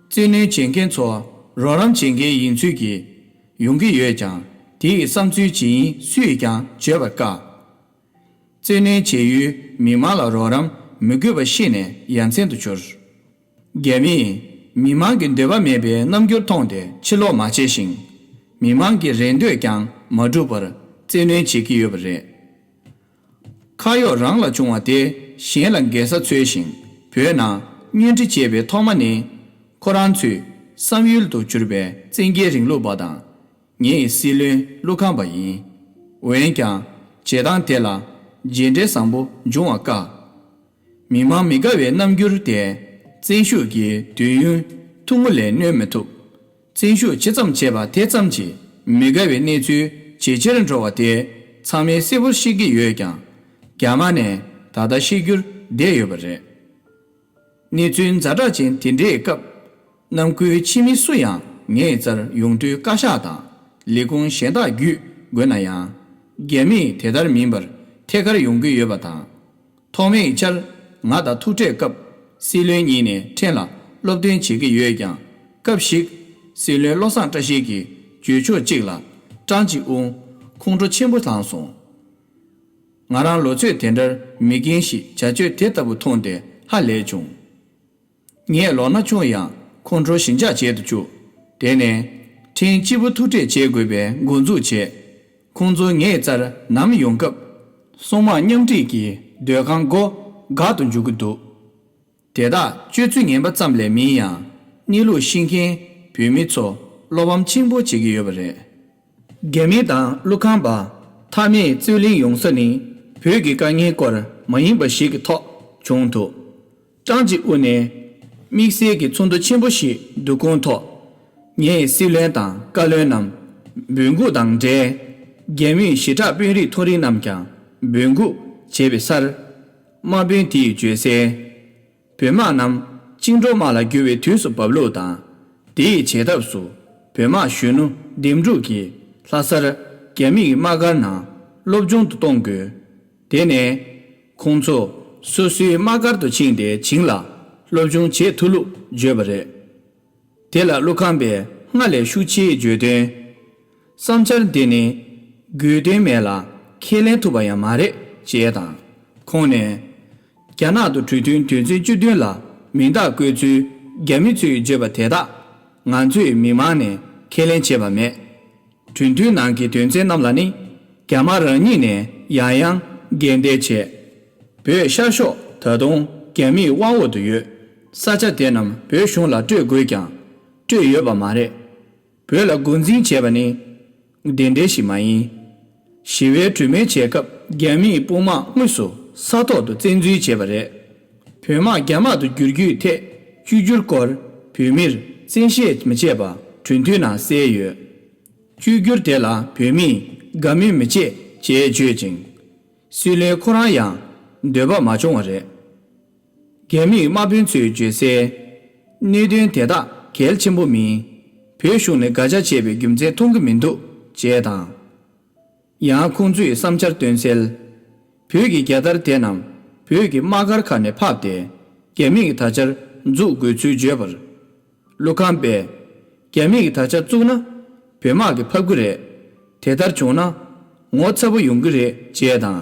བཙན་གནོན་བྱེད་མཁན་ཚོ་རོགས་རམ་བྱེད་མཁན་ཡིན་ཚུལ་གྱིས་ཡོང་གི་ཡོད་ཀྱང་། དེའི་བསམ་ཚུལ་ཇི་ཡིན་སུས་ཀྱང་བརྗོད་པར་དཀའ། བཙན་གནོན་བྱེད་ཡུལ་མི་མང་ལ་རོགས་རམ་མི་དགོས་པ་ཤེས་ནས་ཡ་མཚན་དུ་གྱུར། རྒྱ་མིས་མི་མང་གི་འདོད་པ་མེད་པའི་རྣམ་འགྱུར་མཐོང་སྟེ་ཕྱིར་ལོག་མ་བྱས་ཤིང་། མི་མང་གི་རེ་འདོད་ཀྱང་མ་འགྲུབ་པར་བཙན་གནོན་བྱེད་ཀྱི་ཡོད་པ་རེད། ཁ་གཡོག་རང་ལ་བྱུང་བ་དེ་གཞན་ལ་འགེལ་ས་འཚོལ་ཞིང་། བོད་ནང་བསྙོན་འཕྲི་བྱས་པའི་ཐོག་མ་ནི། ཁོ་རང་ཚོའི་བསམ་ཡུལ་དུ་གྱུར་པའི་བཙན་རྒྱལ་རིང་ལུགས་པ་དང་། ངའི་སྲིད་བློན་ཀླུ་ཁམས་པ་ཡིན། འོན་ཀྱང་། བྱེད་སྟངས་དེ་ལ་རྗེས་འབྲས་བཟང་པོ་འབྱུང་བ་དཀའ། མི་མང་མི་དགའ་བའི་རྣམ་འགྱུར་དེ་བཙན་ཤུགས་ཀྱི་དུས་ཡུན་ཐུང་ངུ་ལས་གནོན་མི་ཐུབ། བཙན་ཤུགས་ཇི་ཙམ་བྱས་པ་དེ་ཙམ་གྱིས་མི་དགའ་བའི་གནས་ཚུལ་ཇེ་ཆེར་འགྲོ་བ་དེ་ཚང་མས་གསལ་པོར་ཤེས་ཀྱི་ཡོད་ཀྱང་། རྒྱ་དམར་ནས་ད་ལྟ་ཤེས་རྒྱུར་བསྡད་ཡོད་པ་རེད། གནས་ཚུལ་ཛ་དྲག་ཅན་དེ་འདྲའི་སྐབས། ནང་ཁུལ་ཕྱི་མི་སུ་ཡང་ངའི་རྩར་ཡོང་དུས་བཀའ་ཤག་དང་ལས་ཁུངས་གཞན་དག་བརྒྱུད་དགོས་ན་ཡང་། རྒྱ་མིས་དེ་ལྟར་མིན་པར་ཐད་ཀར་ཡོང་གི་ཡོད་པ་དང་། ཐོག་མའི་ཆར་ང་དང་ཐུག་འཕྲད་སྐབས་སྲིད་བློན་གཉིས་ནས་ཕྲན་ལ་སློབ་སྟོན་བྱེད་ཀྱི་ཡོད་ཀྱང་། སྐབས་ཤིག་སྲིད་བློན་བློ་བཟང་བཀྲ་ཤིས་ཀྱིས་བརྗོད་ཕྱོགས་གཅིག་ལ་ཀྲང་ཅི་ཨུན་ཁོང་ཁྲོ་ཆེན་པོ་ལངས་སོང་། ང་རང་ལོ་ཚོད་དེ་འདྲར་མི་རྒན་ཞིག་བྱ་སྤྱོད་དེ་ལྟ་བུ་མཐོང་སྟེ་ཧ་ལས་བྱུང་། ངས་ལོ་ན་ཆུང་ཡང་ཁོང་ཁྲོ་ཞེ་དྲག་བྱེད་དུ་བཅུག། དེ་ནས་ཕྲན་གཅིག་པུ་ཐུག་འཕྲད་བྱེད་དགོས་པའི་འགོ་འཛུགས་བྱས། ཁོང་ཚོ་ངའི་རྩར་ནམ་ཡོང་སྐབས། སྲུང་དམག་མཉམ་འཁྲིད་ཀྱི་སྡོད་ཁང་སྒོ་འགག་ཏུ་འཇུག་གི་འདུག། དེ་དག་སྤྱོད་ཚུལ་ངན་པ་ཙམ་ལས་མིན་ཡང་། གནས་ལུགས་ཤེས་མཁན་བོད་མི་ཚོ་བློ་ཕམ་ཆེན་པོ་བྱེད་ཀྱི་ཡོད་པ་རེད། རྒྱ་མི་དང་ཀླུ་ཁམས་པ་མཐའ་མའི་རྩོད་གླེང་ཡོང་ས་ནི་བོད་ཀྱི་དཀའ་ངལ་སྐོར་མ་ཡིན་པ་ཞིག་གི་ཐོག་བྱུང་འདུག། ཀྲང་ཅི་ཨུན་ནས་དམིགས་བསལ་གྱི་ཚོགས་འདུ་ཆེན་པོ་ཞིག་བསྡུ་སྐོང་ཐོག། ངའི་སྲིད་བློན་དང་བཀའ་བློན་རྣམས་འབོད་འགུག་དང་འབྲེལ། རྒྱ་མིའི་ཞི་དྲག་དཔོན་རིགས་མཐོ་རིམ་རྣམས་ཀྱང་འབོད་འགུག་བྱས་པའི་སར། དམག་དཔོན་དེས་བརྗོད་གསལ། བོད་དམག་རྣམས་བཅིངས་འགྲོལ་དམག་ལ་བསྒྱུར་བའི་དུས་སུ་བབས་ལུགས་དང་། དེའི་བྱེད་ཐབས་སུ་བོད་དམག་གཞོན་ནུ་འདེམས་སྒྲུག་གིས་ལྷ་སར་རྒྱ་མིའི་དམག་སྒར་ནང་སློབ་སྦྱོང་དུ་གཏོང་དགོས། དེ་ནས་ཁོང་ཚོ་སོ་སོའི་དམག་སྒར་དུ་ཕྱིན་ཏེ་བྱིངས་ལ་སློབ་སྦྱོང་བྱེད་ཐུབ་ལུགས་བརྗོད་པ་རེད། དེ་ལ་ཀླུ་ཁམས་པས་སྔར་ལས་ཤུགས་ཆེའི་བརྗོད་དོན། བསམ་འཆར་འདི་ནི་དགོས་དོན་མེད་ལ་ཁས་ལེན་ཐུབ་པ་ཡང་མ་རེད་ཅེས་དང་། ཁོང་ནས། རྒྱ་ནག་ཏུ་གྲོས་མཐུན་དོན་ཚན་བཅུ་བདུན་ལ་མིང་རྟགས་བཀོད་ཚུལ་རྒྱ་མི་ཚོས་བརྗོད་པ་དེ་དག་ང་ཚོས་མི་མང་ནས་ཁས་ལེན་བྱས་པ་མེད། གྲོས་མཐུན་ནང་གི་དོན་ཚན་རྣམས་ལ་ནི་རྒྱ་དམར་རང་ཉིད་ནས་ཡང་ཡང་འགལ་འདས་བྱས། བོད་ཤར་ཕྱོགས་ད་དུང་རྒྱ་མིའི་དབང་འོག་ཏུ་ཡོད། ས་ཆ་དེ་རྣམས་བོད་གཞུང་ལ་སྤྲོད་དགོས་ཀྱང་སྤྲོད་ཡོད་པ་མ་རེད། བོད་ལ་འགོ་འཛིན་བྱས་པ་ནི་དེ་འདྲའི་ཞིག་མ་ཡིན། ཞི་བའི་གྲོས་མོལ་བྱེད་སྐབས་རྒྱ་མིའི་དཔུང་དམག་དངོས་སུ་ས་ཐོག་ཏུ་བཙན་འཛུལ་བྱས་པ་རེད། བོད་དམག་རྒྱ་དམག་ཏུ་བསྒྱུར་རྒྱུའི་ཐད་བཅོས་བསྒྱུར་སྐོར་བོད་མིར་བཙན་ཤེད་མི་བྱེད་པ་གྲོས་མཐུན་ནང་གསལ་ཡོད། བཅོས་བསྒྱུར་དེ་ལ་བོད་མིས་དགའ་མོས་མི་བྱེད་ཅེས་བརྗོད་ཅིང་། སྲིད་བློན་ཁོ་རང་ཡང་འདོད་པ་མ་བྱུང་བ་རེད། རྒྱ་མིའི་དམག་དཔོན་ཚོས་བརྗོད་གསལ། གནད་དོན་དེ་དག་གལ་ཆེན་པོ་མིན། བོད་གཞུང་ནས་དགག་བྱ་བྱས་པའི་རྒྱུ་མཚན་མཐོང་གི་མི་འདུག་ཅེས་དང་། ཡང་ཁོང་ཚོས་བསམ་འཆར་བཏོན་གསལ། བོད་ཀྱི་རྒྱལ་དར་དེ་རྣམས་བོད་ཀྱི་དམག་སྒར་ཁག་ནས་ཕབ་སྟེ་རྒྱ་མིས་ད་ཆར་འཛུགས་དགོས་ཚུལ་བརྗོད་པར། ཀླུ་ཁམས་པས། རྒྱ་མིས་ད་ཆ་བཙུགས་ན་བོད་དམག་གིས་ཕབ་ཀྱི་རེད། དེ་ལྟར་བྱུང་ན་ངོ་ཚ་པོ་ཡོང་གི་རེད་ཅེས་དང་།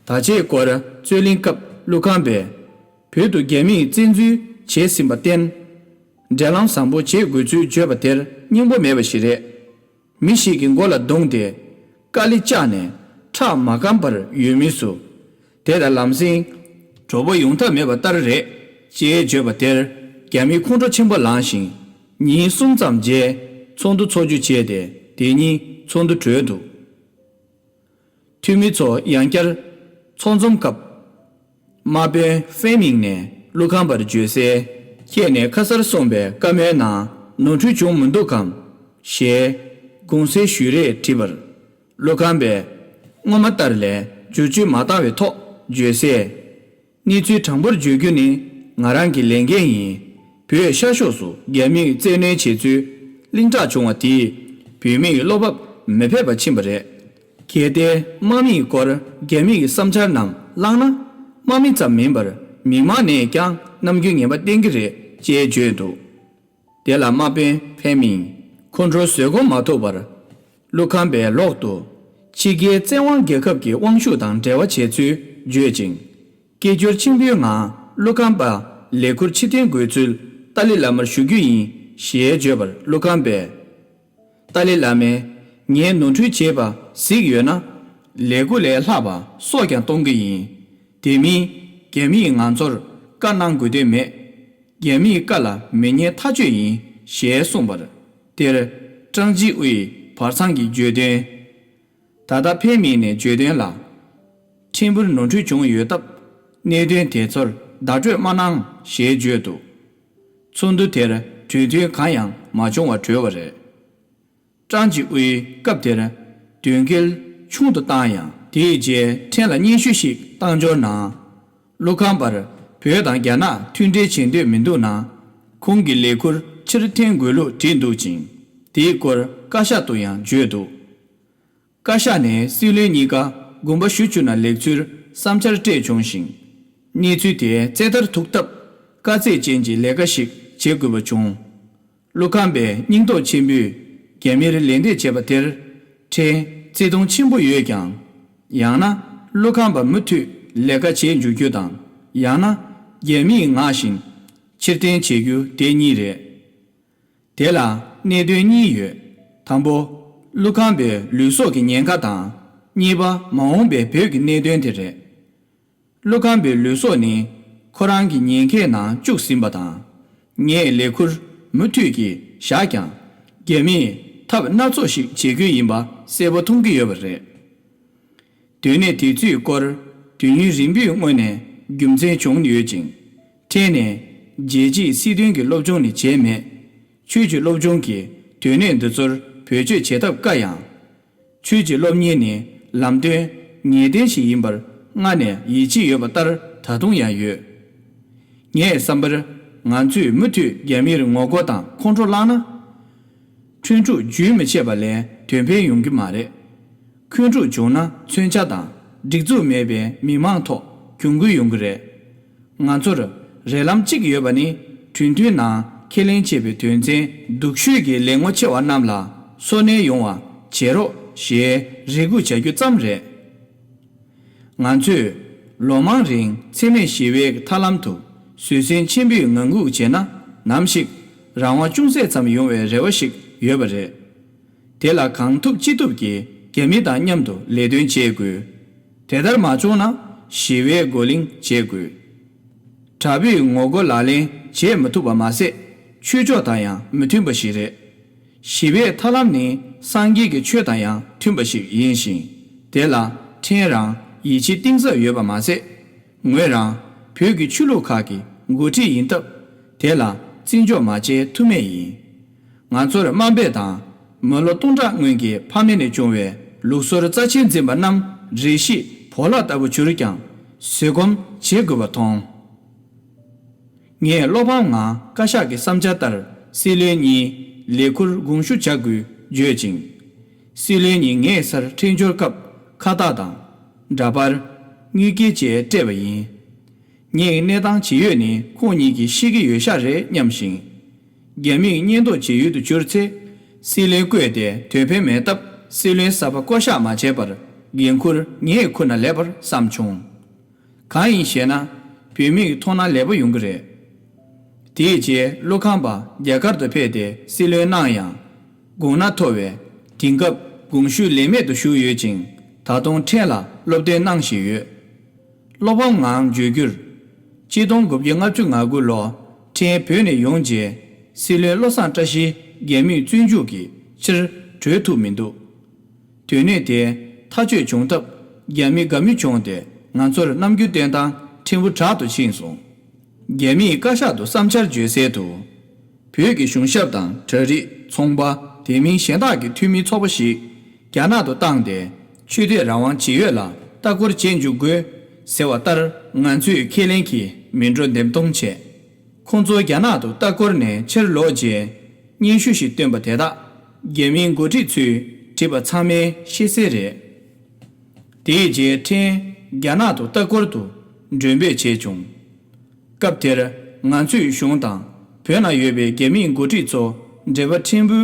ད་ཆའི་སྐོར་རྩོད་གླེང་སྐབས་ཀླུ་ཁམས་པས། བོད་དུ་རྒྱ་མིས་བཙན་འཛུལ་བྱས་ཟིན་པར་བརྟེན། འབྲེལ་ལམ་བཟང་པོ་བྱེད་དགོས་ཚུལ་བརྗོད་པ་དེར་སྙིང་པོ་མེད་པ་ཞིག་རེད། མི་ཞིག་གི་མགོ་ལ་བརྡུངས་ཏེ། དཀའ་ལས་བཅག་ནས་ཁྲག་མ་སྐམ་པར་ཡོད་མུས་སུ། དེ་ལ་ལམ་སེང་གྲོགས་པོ་ཡོང་ཐབས་མེད་པ་ལྟར་རེད་ཅེས་བརྗོད་པ་དེར་རྒྱ་མིའི་ཁོང་ཁྲོ་ཆེན་པོ་ལངས་ཤིང་། ཉིན་གསུམ་ཙམ་རྗེས་ཚོགས་འདུ་འཚོགས་རྒྱུ་བྱས་ཏེ་དེ་ཉིན་ཚོགས་འདུ་གྲོལ་འདུག། འཐུས་མི་ཚོ་ཡང་བསྐྱར་ཚོགས་འཛོམས་སྐབས། དམག་དཔོན་ཧྥེ་མིང་ནས་ཀླུ་ཁམས་པར་བརྗོད་གསལ། ཁྱེད་ནས་ཁ་སར་གསུངས་པའི་བཀའ་མོལ་ནང་ནོར་འཁྲུལ་བྱུང་མི་འདུག་གམ། ཞེས་དགོངས་སེལ་ཞུས་རེད་དྲིས་པར། ཀླུ་ཁམས་པས། སྔོན་མ་ལྟར་ལས་བསྒྱུར་བཅོས་མ་བཏང་བའི་ཐོག་བརྗོད་གསལ། གནས་ཚུལ་དྲང་པོར་བརྗོད་རྒྱུ་ནི་ང་རང་གི་ལས་འགན་ཡིན། བོད་ཤར་ཕྱོགས་སུ་རྒྱ་མིས་བཙན་གནོན་བྱེད་ཚུལ་གླེང་གྲགས་བྱུང་བ་དེས། བོད་མིའི་བློ་བབ་མི་ཕེབས་པ་ཕྱིན་པ་རེད། གལ་ཏེ་དམག་མིའི་སྐོར་རྒྱ་མིའི་བསམ་འཆར་རྣམས་བླངས་ན། དམག་མི་ཙམ་མིན་པར་མི་མང་ནས་ཀྱང་རྣམ་འགྱུར་ངན་པ་བསྟན་གྱི་རེད་ཅེས་བརྗོད་འདུག་དེ་ལ་དམག་དཔོན་ཕན་མིང་ཁོང་ཁྲོ་བཟོད་སྒོམ་མ་ཐུབ་པར། ཀླུ་ཁམས་པས་ལོག་ཏུ། ཕྱི་རྒྱལ་བཙན་དབང་རྒྱལ་ཁབ་ཀྱི་དབང་ཤུགས་དང་འབྲེལ་བ་བྱས་ཚུལ་བརྗོད་ཅིང་། སྐད་སྒྱུར་ཆེན་པོའི་ངང་ཀླུ་ཁམས་པ་ལས་ཁུར་ཕྱིར་འཐེན་དགོས་ཚུལ་ཏཱ་ལའི་བླ་མར་ཞུ་རྒྱུ་ཡིན་ཞེས་བརྗོད་པར། ཀླུ་ཁམས་པས། ཏཱ་ལའི་བླ་མས། ངས་ནོར་འཁྲུལ་བྱས་པ་གཟིགས་ཡོད་ན། ལས་འགུལ་ལས་ལྷག་པ་སྲོག་ཀྱང་གཏོང་གི་ཡིན། དེ་མིན། རྒྱ་མིས་ང་ཚོར་བཀའ་གནང་དགོས་དོན་མེད། རྒྱ་མིའི་བཀའ་ལ་མི་ཉན་ཐག་ཆོད་ཡིན་ཞེས་གསུངས་པར། དེར་ཀྲང་ཅི་ཝུའི་བར་ཚང་གིས་བརྗོད་དོན། ད་ལྟ་ཕན་མིང་ནས་བརྗོད་དོན་ལ། ཕྲན་བུར་ནོར་འཁྲུལ་བྱུང་ཡོད་སྟབས། གནད་དོན་དེ་ཚོར་བརྡ་སྤྲོད་མ་གནང་ཞེས་བརྗོད་འདུག་ཚོགས་འདུ་དེར་གྲོས་མཐུན་གང་ཡང་མ་བྱུང་བར་གྲོལ་བ་རེད། ཀྲང་ཅི་ཝུའི་སྐབས་དེར་དོན་འགེལ་ཆུང་དུ་བཏང་ཡང་། དེའི་རྗེས་ཕྲན་ལ་སྙན་ཞུ་ཞིག་བཏང་འབྱོར་ན། ཀླུ་ཁམས་པར་བོད་དང་རྒྱ་ནག་མཐུན་འབྲེལ་བྱེད་འདོད་མི་འདུག་ན། ཁོང་གི་ལས་ཁུར་ཕྱིར་འཐེན་དགོས་ལུགས་བྲིས་འདུག་ཅིང་། དེའི་སྐོར་བཀའ་ཤག་ཏུ་ཡང་བརྗོད་འདུག་བཀའ་ཤག་ནས་སྲིད་བློན་གཉིས་ཀ་དགོངས་པ་ཞུ་བཅུག་ན་ལེགས་ཚུལ་བསམ་འཆར་སྤྲད་བྱུང་ཞིང་། གནས་ཚུལ་དེ་རྩེ་མཐར་ཐུག་ཐབས་དཀའ་ཚེགས་ཅན་གྱི་ལས་ཀ་ཞིག་བྱེད་དགོས་པ་བྱུང་། ཀླུ་ཁམས་པས་སྙིང་སྟོབས་ཆེན་པོས་རྒྱ་མིར་ལན་འདེབས་བྱས་པ་དེར་ཕྲན་བརྩེ་དུང་ཆེན་པོ་ཡོད་ཀྱང་། ཡང་ན་ཀླུ་ཁམས་པ་མུ་མཐུད་ལས་ཀ་བྱེད་འཇུག་རྒྱུ་དང་། ཡང་ན་རྒྱ་མིས་མངགས་བཞིན་ཕྱིར་འཐེན་བྱེད་རྒྱུ་དེ་གཉིས་རེད། དེ་ལ་གནད་དོན་གཉིས་ཡོད། དང་པོ། ཀླུ་ཁམས་པའི་ལུས་སྲོག་གི་ཉེན་ཁ་དང་། གཉིས་པ། མ་འོངས་པའི་བོད་ཀྱི་གནད་དོན་དེ་རེད། ཀླུ་ཁམས་པའི་ལུས་སྲོག་ནི་ཁོ་རང་གི་ཉེན་ཁའི་ནང་བཅུག་ཟིན་པ་དང་། ངས་ལས་ཁུར་མུ་མཐུད་ཀྱིས་བཞག་ཀྱང་། རྒྱ་མིས་ཐབས་སྣ་ཚོགས་ཤིག་བྱེད་རྒྱུ་ཡིན་པ་གསལ་པོ་མཐོང་གི་ཡོད་པ་རེད། དོན་གནད་དེ་ཚོའི་སྐོར་དུས་ཡུན་རིང་པོའི་སྔོན་ནས་རྒྱུ་མཚན་བྱུང་ཡོད་ཅིང་། ཕྲན་ནས་རྒྱལ་སྤྱིའི་སྲིད་དོན་གྱི་སློབ་སྦྱོང་ནི་བྱས་མེད། ཆོས་ཀྱི་སློབ་སྦྱོང་གིས་དོན་གནད་འདི་ཚོར་བེད་སྤྱོད་བྱེད་ཐབས་དཀའ་ཡང་། ཆོས་ཀྱི་སློབ་གཉེར་ནི་ལམ་སྟོན་ངེས་གཏན་ཞིག་ཡིན་པར་སྔ་ནས་ཡིད་ཆེས་ཡོད་པ་ལྟར་ད་དུང་ཡང་ཡོད། ངའི་བསམ་པར་ང་ཚོས་མུ་མཐུད་རྒྱ་མིར་ངོ་རྒོལ་དང་ཁོང་ཁྲོ་བསླངས་ན། འཁོན་འཁྲུག་རྒྱུན་མི་ཆད་པ་ལས་དོན་ཕན་ཡོང་གི་མ་རེད། འཁོན་འཁྲུག་བྱུང་ན་མཚོན་ཆ་དང་སྒྲིག་འཛུགས་མེད་པའི་མི་མང་ཐོག་གྱོང་གུན་ཡོང་གི་རེད། ང་ཚོར་རེ་ལམ་གཅིག་ཡོད་པ་ནི་གྲོས་མཐུན་ནང་ཁས་ལེན་བྱས་པའི་དོན་ཚན་སྡུག་ཤོས་ཀྱི་ལས་ངོ་ཆེ་བ་རྣམས་ལ་སོ་ནན་ཡོང་བ་བྱེད་རོགས་ཞེས་རེ་སྒུག་བྱ་རྒྱུ་ཙམ་རེད། ང་ཚོས་ལོ་མང་རིང་འཚེ་མེད་ཞི་བའི་ཐབས་ལམ་དུ་བཟོད་བསྲན་ཆེན་པོས་ངང་སྒུག་བྱས་ན་ནམ་ཞིག་རང་དབང་ཅུང་ཟད་ཙམ་ཡོང་བའི་རེ་བ་ཞིག་ཡོད་པ་རེད། དེ་ལ་གང་ཐུབ་ཅི་ཐུབ་ཀྱིས་རྒྱ་མི་དང་མཉམ་དུ་ལས་དོན་བྱེད་དགོས། དེ་ལྟར་མ་བྱུང་ན་ཞི་བའི་མགོ་ལིང་བྱེད་དགོས། དྲག་པོས་ངོ་རྒོལ་ལག་ལེན་བྱེད་མ་ཐུབ་པ་མ་ཟད་ཆོས་ཕྱོགས་དང་ཡང་མི་མཐུན་པ་ཞིག་རེད། ཞི་བའི་ཐབས་ལམ་ནི་སངས་རྒྱས་ཀྱི་ཆོས་དང་ཡང་མཐུན་པ་ཞིག་ཡིན་ཞིང་། དེ་ལ་ཕྲན་རང་ཡིད་ཆེས་གཏིང་ཟབ་ཡོད་པ་མ་ཟད། ངོས་རང་བོད་ཀྱི་ཆོས་ལུགས་ཁག་གི་འགོ་ཁྲིད་ཡིན་སྟབས། དེ་ལ་བརྩི་འཇོག་མ་བྱས་ཐབས་མེད་ཡིན། ང་ཚོར་དམའ་འབེབས་དང་མི་ལོ་སྟོང་ཕྲག་སྔོན་གྱི་ཕ་མེས་ནས་བྱུང་བའི་ལུགས་སྲོལ་རྩ་ཆེན་འཛིན་པ་རྣམས་རེ་ཞིག་བོར་བརླག་ལྟ་བུ་གྱུར་ཀྱང་བཟོད་སྒོམ་བྱེད་དགོས་པ་མཐོང་། ངས་བློ་ཕམ་ངང་བཀའ་ཤག་གི་བསམ་འཆར་ལྟར་སྲིད་བློན་གཉིས་ལས་ཁུར་དགོངས་ཞུ་བྱ་དགོས་བརྗོད་ཅིང་། སྲིད་བློན་གཉིས་ངའི་སར་འཕྲད་འབྱོར་སྐབས་ཁ་བཏགས་དང་། འདྲ་པར། དངུལ་སྐྱེལ་བཅས་སྤྲད་པ་ཡིན། ངས་གནས་སྟངས་ཇི་ཡོད་ནི་ཁོང་གཉིས་ཀྱིས་ཤེས་ཀྱི་ཡོད་ཤག་རེད་སྙམ་ཞིང་། རྒྱ་མིས་གཉེན་རྟོག་བྱེད་ཡུལ་དུ་གྱུར་ཚེ། སྲིད་བློན་བསྐོས་ཏེ་དོན་ཕན་མེད་སྟབས་སྲིད་བློན་གསར་པ་བསྐོ་གཞག་མ་བྱས་པར་འགན་འཁུར་ངས་འཁུར་ན་ལེགས་པར་བསམ་བྱུང་། གང་ཡིན་ཞེ་ན། བོད་མིའི་མཐོང་སྣང་ལེགས་པོ་ཡོང་གི་རེད། དེའི་རྗེས་ཀླུ་ཁང་པ་རྒྱ་གར་དུ་ཕེབས་ཏེ་སྲིད་བློན་གནང་ཡང་། དགོངས་གནད་མཐོ་བས་དེང་སྐབས་དགོངས་ཞུ་ལས་མེད་དུ་ཞུགས་ཡོད་ཅིང་། ད་དུང་ཕྲན་ལ་སློབ་སྟོན་གནང་བཞིན་ཡོད། བློ་ཕམ་ངང་བརྗོད་རྒྱུར། ཆིག་སྟོང་དགུ་བརྒྱ་ལྔ་བཅུ་ང་དགུ་ལོ་ཕྲན་བོད་ནས་ཡོང་རྗེས་སྲིད་བློན་བློ་བཟང་བཀྲ་ཤིས་རྒྱ་མིའི་བཙོན་འཇུག་གིས་ཕྱིར་གྲོལ་ཐུབ་མི་འདུག་དོན་གནད་དེ་ཐག་གཅོད་བྱུང་སྟབས་རྒྱ་མི་དགའ་མོས་བྱུང་སྟེ་ང་ཚོར་རྣམ་འགྱུར་སྟོན་སྟངས་ཕྲན་བུ་དྲག་ཏུ་ཕྱིན་སོང་། རྒྱ་མིས་བཀའ་ཤག་ཏུ་བསམ་འཆར་བརྗོད་གསལ་དུ། བོད་ཀྱི་གཞུང་ཞབས་དང་གྲ་སྒྲིག་ཚོང་པ་དེ་མིན་གཞན་དག་གི་འཐུས་མིའི་ཚོགས་པ་ཞིག་རྒྱ་ནག་ཏུ་བཏང་སྟེ་ཆོས་དད་རང་དབང་ཇི་ཡོད་ལ་ལྟ་སྐོར་བྱེད་འཇུག་དགོས་ཟེར་བ་ལྟར་ང་ཚོས་ཁས་ལེན་གྱིས་མི་འགྲོ་འདེམས་གཏོང་བྱས། ཁོང་ཚོ་རྒྱ་ནག་ཏུ་ལྟ་སྐོར་ནས་ཕྱིར་ལོག་རྗེས་སྙན་ཞུ་ཞིག་བཏོན་པ་དེ་དག་ རྒྱ་མིའི་འགོ་ཁྲིད་ཚོས་བྲིས་པ་ཚང་མའི་ཤེས་གསལ་རེད། དེའི་རྗེས་ཕྲན་རྒྱ་ནག་ཏུ་ལྟ་སྐོར་དུ་མགྲོན་འབོད་བྱས་བྱུང་། སྐབས་དེར་ང་ཚོའི་གཞུང་དང་བོད་ན་ཡོད་པའི་རྒྱ་མིའི་འགོ་ཁྲིད་ཚོ་འབྲེལ་བ་ཕྲན་བུ་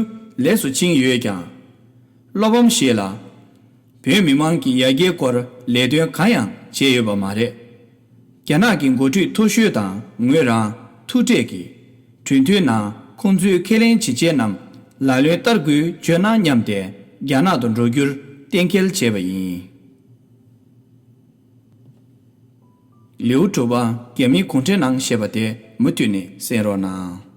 ལེགས་སུ་ཕྱིན་ཡོད་ཀྱང་། བློ་ཕམ་ཞིག་ལ། བོད་མི་མང་གི་ཡར་རྒྱས་སྐོར་ལས་དོན་གང་ཡང་བྱས་ཡོད་པ་མ་རེད། རྒྱ་ནག་གི་འགོ་ཁྲིད་མཐོ་ཤོས་དང་ངོས་རང་ཐུག་འཕྲད་ཀྱིས། གྲོས་མཐུན་ནང་ཁོང་ཚོའི་ཁས་ལེན་བྱེད་ཆེད་རྣམས་ལག་ལེན་བསྟར་དགོས་བརྗོད་གནང་སྙམ་སྟེ་རྒྱ་ནག་ཏུ་འགྲོ་རྒྱུར་གཏན་འཁེལ་བྱས་པ་ཡིན། ལེའུ་དྲུག་པ། རྒྱ་མིའི་གུང་ཁྲན་ནང་ཞེས་པ་དེ་མུ་མཐུད་ནས་གསན་རོགས་གནང་།